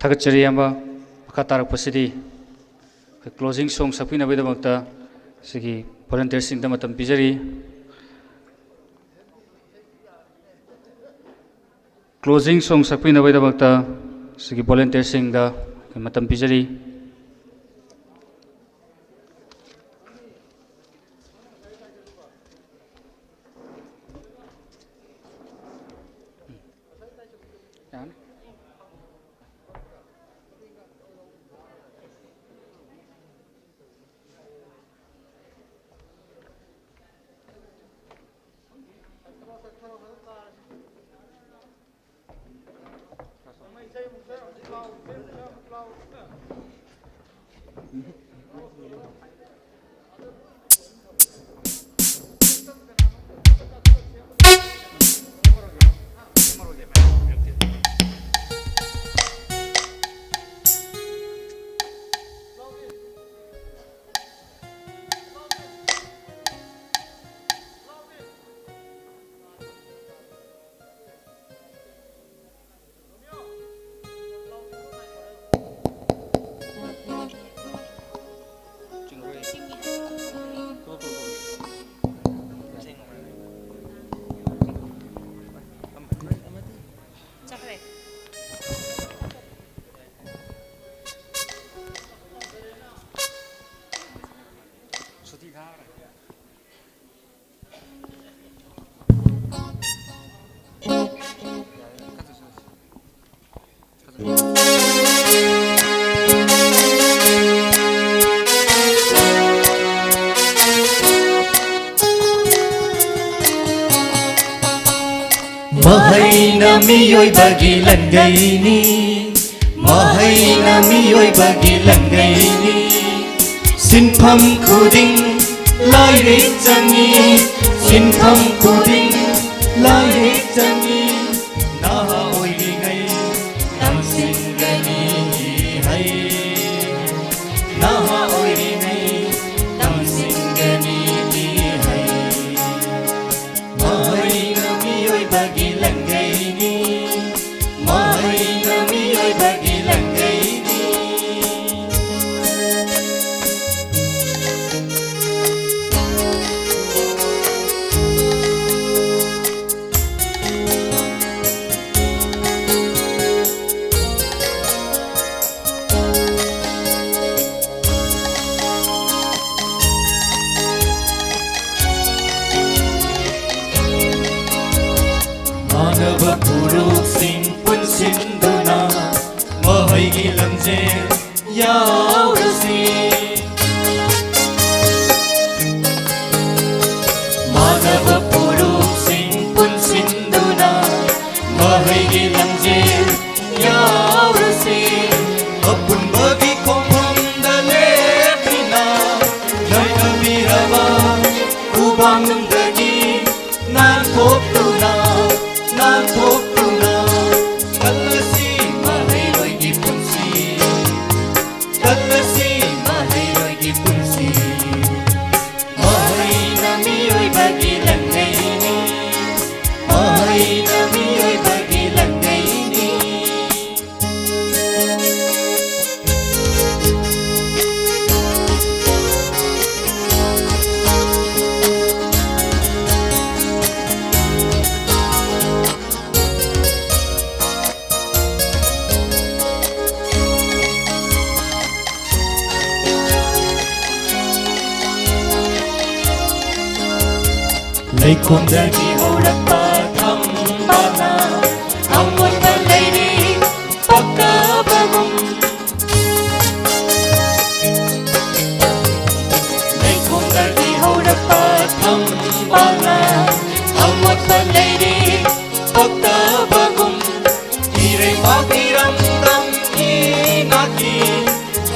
ꯊꯥꯒꯠꯆꯔꯤ, ꯏꯌꯥꯝꯕ꯫ ꯃꯈꯥ ꯇꯥꯔꯛꯄꯁꯤꯗꯤ ꯑꯩꯈꯣꯏ closing song ꯁꯛꯄꯤꯅꯕꯒꯤꯗꯃꯛꯇ ꯁꯤꯒꯤ volunteerꯁꯤꯡꯗ ꯃꯇꯝ ꯄꯤꯖꯔꯤ꯫ Closing song ꯁꯛꯄꯤꯅꯕꯒꯤꯗꯃꯛꯇ ꯁꯤꯒꯤ volunteerꯁꯤꯡꯗ ꯃꯇꯝ ꯄꯤꯖꯔꯤ꯫ ꯃꯍꯩꯅ ꯃꯤꯑꯣꯏꯕꯒꯤ ꯂꯟꯒꯩꯅꯤ꯫ ꯃꯍꯩꯅ ꯃꯤꯑꯣꯏꯕꯒꯤ ꯂꯟꯒꯩꯅꯤ꯫ ꯁꯤꯟꯐꯝ ꯈꯨꯗꯤꯡ ꯂꯥꯏꯔꯤꯛ ꯆꯪꯉꯤ꯫ ꯁꯤꯟꯐꯝ ꯈꯨꯗꯤꯡ ꯂꯥꯏꯔꯤꯛ ꯆꯪꯉꯤ꯫ ꯅꯍꯥ ꯑꯣꯏꯔꯤꯉꯩ ꯇꯝꯁꯤꯟꯒꯅꯤ ꯍꯩ꯫ ꯅꯍꯥ ꯑꯣꯏꯔꯤꯉꯩ ꯇꯝꯁꯤꯟꯒꯅꯤ ꯍꯩ꯫ ꯃꯍꯩꯅ ꯃꯤꯑꯣꯏꯕꯒꯤ ꯂꯟꯒꯩꯅꯤ꯫ ꯃꯍꯩꯅ ꯃꯤꯑꯣꯏꯕꯒꯤ ꯂꯟ ꯄꯨꯟꯁꯤꯟꯗꯨꯅ ꯃꯍꯩꯒꯤ ꯂꯝꯖꯦꯜ ꯌꯥꯎꯔꯁꯤ꯫ ꯃꯥꯟꯅꯕ ꯐꯨꯔꯨꯞꯁꯤꯡ ꯄꯨꯟꯁꯤꯟꯗꯨꯅ ꯃꯍꯩꯒꯤ ꯂꯝꯖꯦꯜ ꯌꯥꯎꯔꯁꯤ꯫ ꯑꯄꯨꯟꯕꯒꯤ ꯈꯣꯡꯐꯝꯗ ꯂꯦꯞꯇꯨꯅ ꯅꯩꯅꯕꯤꯔꯕ ꯈꯨꯕꯥꯡꯗꯒꯤ ꯅꯥꯟꯊꯣꯛꯇꯨꯅ, ꯅꯥꯟꯊꯣꯛꯇꯨꯅ ꯀꯜꯂꯁꯤ ꯃꯍꯩꯔꯣꯏꯒꯤ ꯄꯨꯟꯁꯤ꯫ ꯀꯜꯂꯁꯤ ꯃꯍꯩꯔꯣꯏꯒꯤ ꯄꯨꯟꯁꯤ꯫ ꯃꯍꯩꯅ ꯃꯤꯑꯣꯏꯕꯒꯤ ꯂꯟꯅꯩꯅꯤ꯫ ꯃꯍꯩꯅ ꯃꯤꯑꯣꯏꯕꯒꯤ ꯂꯟꯅꯩꯅꯤ꯫ ꯂꯩꯈꯣꯝꯗꯒꯤ ꯍꯧꯔꯛꯄ ꯊꯝꯕꯥꯜꯅ ꯑꯃꯣꯠꯄ ꯂꯩꯔꯤ ꯄꯛꯇꯕꯒꯨꯝ꯫ ꯂꯩꯈꯣꯝꯗꯒꯤ ꯍꯧꯔꯛꯄ ꯊꯝꯕꯥꯜꯅ ꯑꯃꯣꯠꯄ ꯂꯩꯔꯤ ꯄꯛꯇꯕꯒꯨꯝ꯫ ꯏꯔꯩꯕꯥꯛ ꯏꯔꯝꯗꯝ ꯏꯅꯥꯛꯀꯤ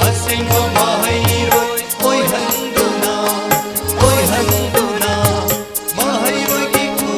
ꯑꯁꯦꯡꯕ ꯃꯍꯩꯔꯣꯏ ꯑꯣꯏꯍꯟꯗꯨꯅ, ꯑꯣꯏꯍꯟꯗꯨꯅ ꯃꯍꯩꯔꯣꯏꯒꯤ ꯈꯨ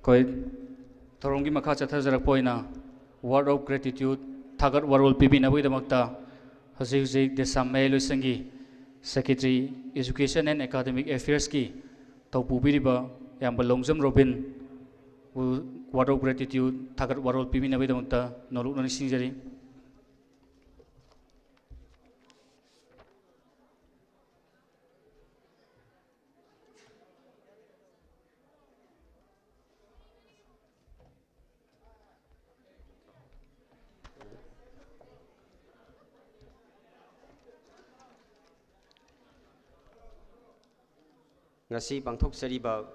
ꯑꯩꯈꯣꯏ ꯊꯧꯔꯝꯒꯤ ꯃꯈꯥ ꯆꯠꯊꯖꯔꯛꯄ ꯑꯣꯏꯅ word of gratitude, ꯊꯥꯒꯠ ꯋꯥꯔꯣꯜ ꯄꯤꯕꯤꯅꯕꯒꯤꯗꯃꯛꯇ ꯍꯧꯖꯤꯛ ꯍꯧꯖꯤꯛ ꯗꯦꯁꯥꯝ ꯃꯌꯥꯏ ꯂꯣꯏꯁꯪꯒꯤ Secretary, Education and Academic Affairs ꯀꯤ ꯊꯧꯄꯨꯕꯤꯔꯤꯕ ꯏꯌꯥꯝꯕ ꯂꯣꯡꯖꯝ ꯔꯣꯕꯤꯟꯕꯨ word of gratitude, ꯊꯥꯒꯠ ꯋꯥꯔꯣꯜ ꯄꯤꯕꯤꯅꯕꯒꯤꯗꯃꯛꯇ ꯅꯧꯂꯨꯛꯅ ꯅꯤꯡꯁꯤꯡꯖꯔꯤ꯫ ꯉꯁꯤ ꯄꯥꯡꯊꯣꯛꯆꯔꯤꯕ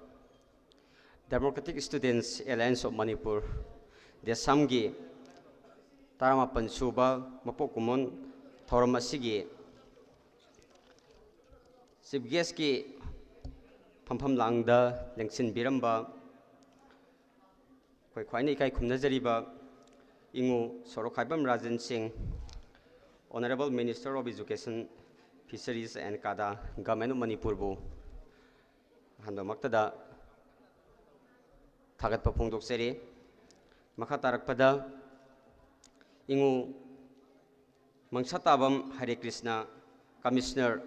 Democratic Students Alliance of Manipur, ꯗꯦꯁꯥꯝꯒꯤ ꯇꯔꯥꯃꯥꯄꯟ ꯁꯨꯕ ꯃꯄꯣꯛ ꯀꯨꯝꯑꯣꯟ ꯊꯧꯔꯝ ꯑꯁꯤꯒꯤ Chief Guest ꯀꯤ ꯐꯝꯐꯝ ꯂꯥꯡꯗ ꯂꯦꯡꯁꯤꯟꯕꯤꯔꯝꯕ ꯑꯩꯈꯣꯏ ꯈ꯭ꯋꯥꯏꯅ ꯏꯀꯥꯏ ꯈꯨꯝꯅꯖꯔꯤꯕ ꯏꯉꯨ ꯁꯣꯔꯣꯛꯈꯥꯏꯕꯝ ꯔꯥꯖꯟ ꯁꯤꯡ, Honourable Minister of Education, Fisheries and CADA, Government of ꯃꯅꯤꯄꯨꯔꯕꯨ ꯑꯍꯥꯟꯕꯃꯛꯇꯗ ꯊꯥꯒꯠꯄ ꯐꯣꯡꯗꯣꯛꯆꯔꯤ꯫ ꯃꯈꯥ ꯇꯥꯔꯛꯄꯗ ꯏꯉꯨ ꯃꯪꯁꯥꯇꯥꯕꯝ ꯍꯔꯦ Krishna, Commissioner,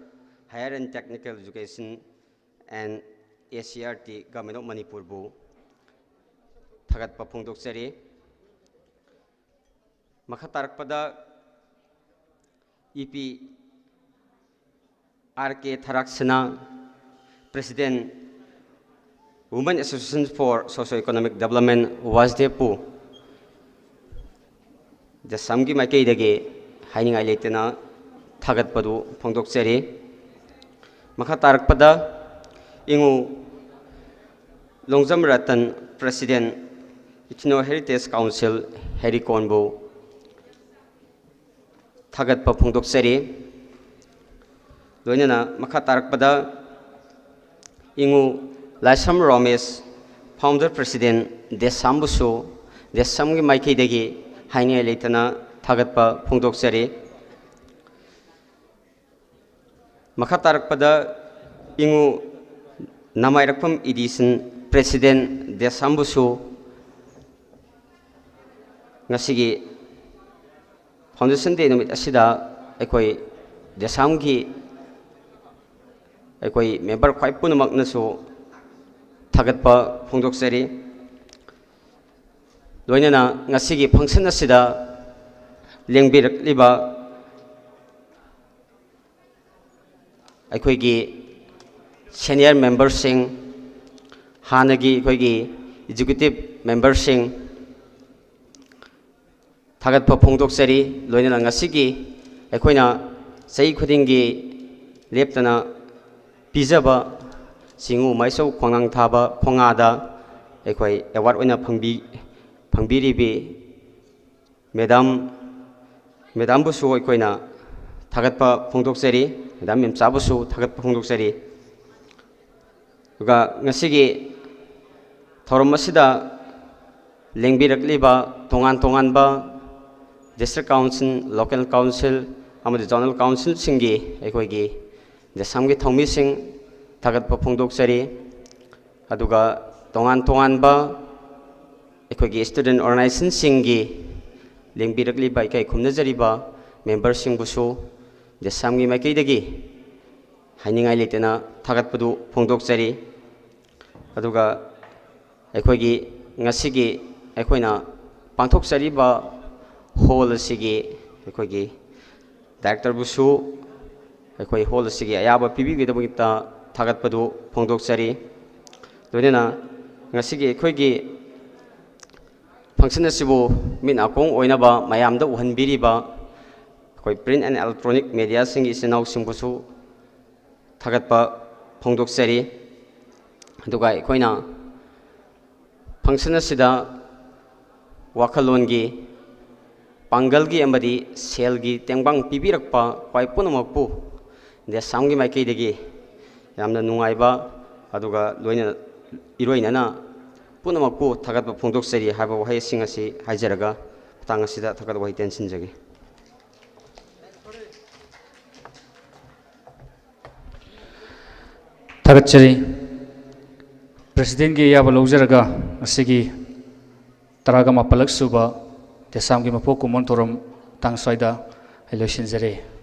Higher and Technical Education and A C R T, Government of ꯃꯅꯤꯄꯨꯔꯕꯨ ꯊꯥꯒꯠꯄ ꯐꯣꯡꯗꯣꯛꯆꯔꯤ꯫ ꯃꯈꯥ ꯇꯥꯔꯛꯄꯗ ꯏ ꯄꯤ ꯑꯥꯔ ꯀꯦ ꯊꯔꯥꯛꯁꯤꯅ, President, Women Association for Socio Economic Development, ꯋꯥꯁꯗꯦꯞꯄꯨ ꯗꯦꯁꯥꯝꯒꯤ ꯃꯥꯏꯀꯩꯗꯒꯤ ꯍꯥꯏꯅꯤꯡꯉꯥꯏ ꯂꯩꯇꯅ ꯊꯥꯒꯠꯄꯗꯨ ꯐꯣꯡꯗꯣꯛꯆꯔꯤ꯫ ꯃꯈꯥ ꯇꯥꯔꯛꯄꯗ ꯏꯉꯨ Longjam Ratan, President, Ethno Heritage Council, ꯍꯦꯔꯤꯀꯣꯟꯕꯨ ꯊꯥꯒꯠꯄ ꯐꯣꯡꯗꯣꯛꯆꯔꯤ꯫ ꯂꯣꯏꯅꯅ ꯃꯈꯥ ꯇꯥꯔꯛꯄꯗ ꯏꯉꯨ ꯂꯥꯏꯁ꯭ꯔꯝ ꯔꯣꯃꯦꯁ, Founder President, ꯗꯦꯁꯥꯝꯕꯨꯁꯨ ꯗꯦꯁꯥꯝꯒꯤ ꯃꯥꯏꯀꯩꯗꯒꯤ ꯍꯥꯏꯅꯤꯡꯉꯥꯏ ꯂꯩꯇꯅ ꯊꯥꯒꯠꯄ ꯐꯣꯡꯗꯣꯛꯆꯔꯤ꯫ ꯃꯈꯥ ꯇꯥꯔꯛꯄꯗ ꯏꯉꯨ ꯅꯃꯥꯏꯔꯛꯐꯝ ꯏꯗꯤꯁꯟ, President ꯗꯦꯁꯥꯝꯕꯨꯁꯨ ꯉꯁꯤꯒꯤ Foundation Day ꯅꯨꯃꯤꯠ ꯑꯁꯤꯗ ꯑꯩꯈꯣꯏ ꯗꯦꯁꯥꯝꯒꯤ ꯑꯩꯈꯣꯏ member ꯈ꯭ꯋꯥꯏ ꯄꯨꯝꯅꯃꯛꯅꯁꯨ ꯊꯥꯒꯠꯄ ꯐꯣꯡꯗꯣꯛꯆꯔꯤ꯫ ꯂꯣꯏꯅꯅ ꯉꯁꯤꯒꯤ function ꯑꯁꯤꯗ ꯂꯦꯡꯕꯤꯔꯛꯂꯤꯕ ꯑꯩꯈꯣꯏꯒꯤ senior memberꯁꯤꯡ, ꯍꯥꯟꯅꯒꯤ ꯑꯩꯈꯣꯏꯒꯤ executive memberꯁꯤꯡ ꯊꯥꯒꯠꯄ ꯐꯣꯡꯗꯣꯛꯆꯔꯤ꯫ ꯂꯣꯏꯅꯅ ꯉꯁꯤꯒꯤ ꯑꯩꯈꯣꯏꯅ ꯆꯍꯤ ꯈꯨꯗꯤꯡꯒꯤ ꯂꯦꯞꯇꯅ ꯄꯤꯖꯕ ꯆꯤꯡꯉꯨ ꯃꯥꯏꯆꯧ ꯈꯣꯡꯅꯥꯡ ꯊꯥꯕ ꯈꯣꯡꯉꯥꯗ ꯑꯩꯈꯣꯏ award ꯑꯣꯏꯅ ꯐꯪꯕꯤ-, ꯐꯪꯕꯤꯔꯤꯕꯤ madam, madamꯕꯨꯁꯨ ꯑꯩꯈꯣꯏꯅ ꯊꯥꯒꯠꯄ ꯐꯣꯡꯗꯣꯛꯆꯔꯤ, madam ꯃꯦꯝꯆꯥꯕꯨꯁꯨ ꯊꯥꯒꯠꯄ ꯐꯣꯡꯗꯣꯛꯆꯔꯤ꯫ ꯑꯗꯨꯒ ꯉꯁꯤꯒꯤ ꯊꯧꯔꯝ ꯑꯁꯤꯗ ꯂꯦꯡꯕꯤꯔꯛꯂꯤꯕ ꯇꯣꯉꯥꯟ ꯇꯣꯉꯥꯟꯕ district council, local council ꯑꯃꯗꯤ zonal councilꯁꯤꯡꯒꯤ ꯑꯩꯈꯣꯏꯒꯤ ꯗꯦꯁꯥꯝꯒꯤ ꯊꯧꯃꯤꯁꯤꯡ ꯊꯥꯒꯠꯄ ꯐꯣꯡꯗꯣꯛꯆꯔꯤ꯫ ꯑꯗꯨꯒ ꯇꯣꯉꯥꯟ ꯇꯣꯉꯥꯟꯕ ꯑꯩꯈꯣꯏꯒꯤ student organizationꯁꯤꯡꯒꯤ ꯂꯦꯡꯕꯤꯔꯛꯂꯤꯕ ꯏꯀꯥꯏ ꯈꯨꯝꯅꯖꯔꯤꯕ memberꯁꯤꯡꯕꯨꯁꯨ ꯗꯦꯁꯥꯝꯒꯤ ꯃꯥꯏꯀꯩꯗꯒꯤ ꯍꯥꯏꯅꯤꯡꯉꯥꯏ ꯂꯩꯇꯅ ꯊꯥꯒꯠꯄꯗꯨ ꯐꯣꯡꯗꯣꯛꯆꯔꯤ꯫ ꯑꯗꯨꯒ ꯑꯩꯈꯣꯏꯒꯤ ꯉꯁꯤꯒꯤ ꯑꯩꯈꯣꯏꯅ ꯄꯥꯡꯊꯣꯛꯆꯔꯤꯕ hall ꯑꯁꯤꯒꯤ ꯑꯩꯈꯣꯏꯒꯤ directorꯕꯨꯁꯨ ꯑꯩꯈꯣꯏ hall ꯑꯁꯤꯒꯤ ꯑꯌꯥꯕ ꯄꯤꯕꯤꯕꯒꯤꯗꯃꯛꯇ ꯊꯥꯒꯠꯄꯗꯨ ꯐꯣꯡꯗꯣꯛꯆꯔꯤ꯫ ꯂꯣꯏꯅꯅ ꯉꯁꯤꯒꯤ ꯑꯩꯈꯣꯏꯒꯤ function ꯑꯁꯤꯕꯨ ꯃꯤꯠ ꯅꯥꯀꯣꯡ ꯑꯣꯏꯅꯕ ꯃꯌꯥꯝꯗ ꯎꯍꯟꯕꯤꯔꯤꯕ ꯑꯩꯈꯣꯏ print and electronic mediaꯁꯤꯡꯒꯤ ꯏꯆꯤꯟ ꯏꯅꯥꯎꯁꯤꯡꯕꯨꯁꯨ ꯊꯥꯒꯠꯄ ꯐꯣꯡꯗꯣꯛꯆꯔꯤ꯫ ꯑꯗꯨꯒ ꯑꯩꯈꯣꯏꯅ function ꯑꯁꯤꯗ ꯋꯥꯈꯜꯂꯣꯟꯒꯤ, ꯄꯥꯡꯒꯜꯒꯤ ꯑꯃꯗꯤ ꯁꯦꯜꯒꯤ ꯇꯦꯡꯕꯥꯡ ꯄꯤꯕꯤꯔꯛꯄ ꯈ꯭ꯋꯥꯏ ꯄꯨꯝꯅꯃꯛꯄꯨ ꯗꯦꯁꯥꯝꯒꯤ ꯃꯥꯏꯀꯩꯗꯒꯤ ꯌꯥꯝꯅ ꯅꯨꯡꯉꯥꯏꯕ ꯑꯗꯨꯒ ꯂꯣꯏꯅ, ꯏꯔꯣꯏꯅꯅ ꯄꯨꯝꯅꯃꯛꯄꯨ ꯊꯥꯒꯠꯄ ꯐꯣꯡꯗꯣꯛꯆꯔꯤ ꯍꯥꯏꯕ ꯋꯥꯍꯩꯁꯤꯡ ꯑꯁꯤ ꯍꯥꯏꯖꯔꯒ ꯃꯇꯥꯡ ꯑꯁꯤꯗ ꯊꯥꯒꯠ ꯋꯥꯍꯩ ꯇꯦꯟꯁꯤꯟꯖꯒꯦ꯫ ꯊꯥꯒꯠꯆꯔꯤ꯫ ꯄ꯭ꯔꯦꯁꯤꯗꯦꯟꯒꯤ ꯑꯌꯥꯕ ꯂꯧꯖꯔꯒ ꯉꯁꯤꯒꯤ ꯇꯔꯥꯒ ꯃꯥꯄꯜꯂꯛ ꯁꯨꯕ ꯗꯦꯁꯥꯝꯒꯤ ꯃꯄꯣꯛ ꯀꯨꯝꯑꯣꯟ ꯊꯧꯔꯝ ꯃꯇꯥꯡ ꯁ꯭ꯋꯥꯏꯗ ꯑꯩ ꯂꯣꯏꯁꯤꯟꯖꯔꯦ꯫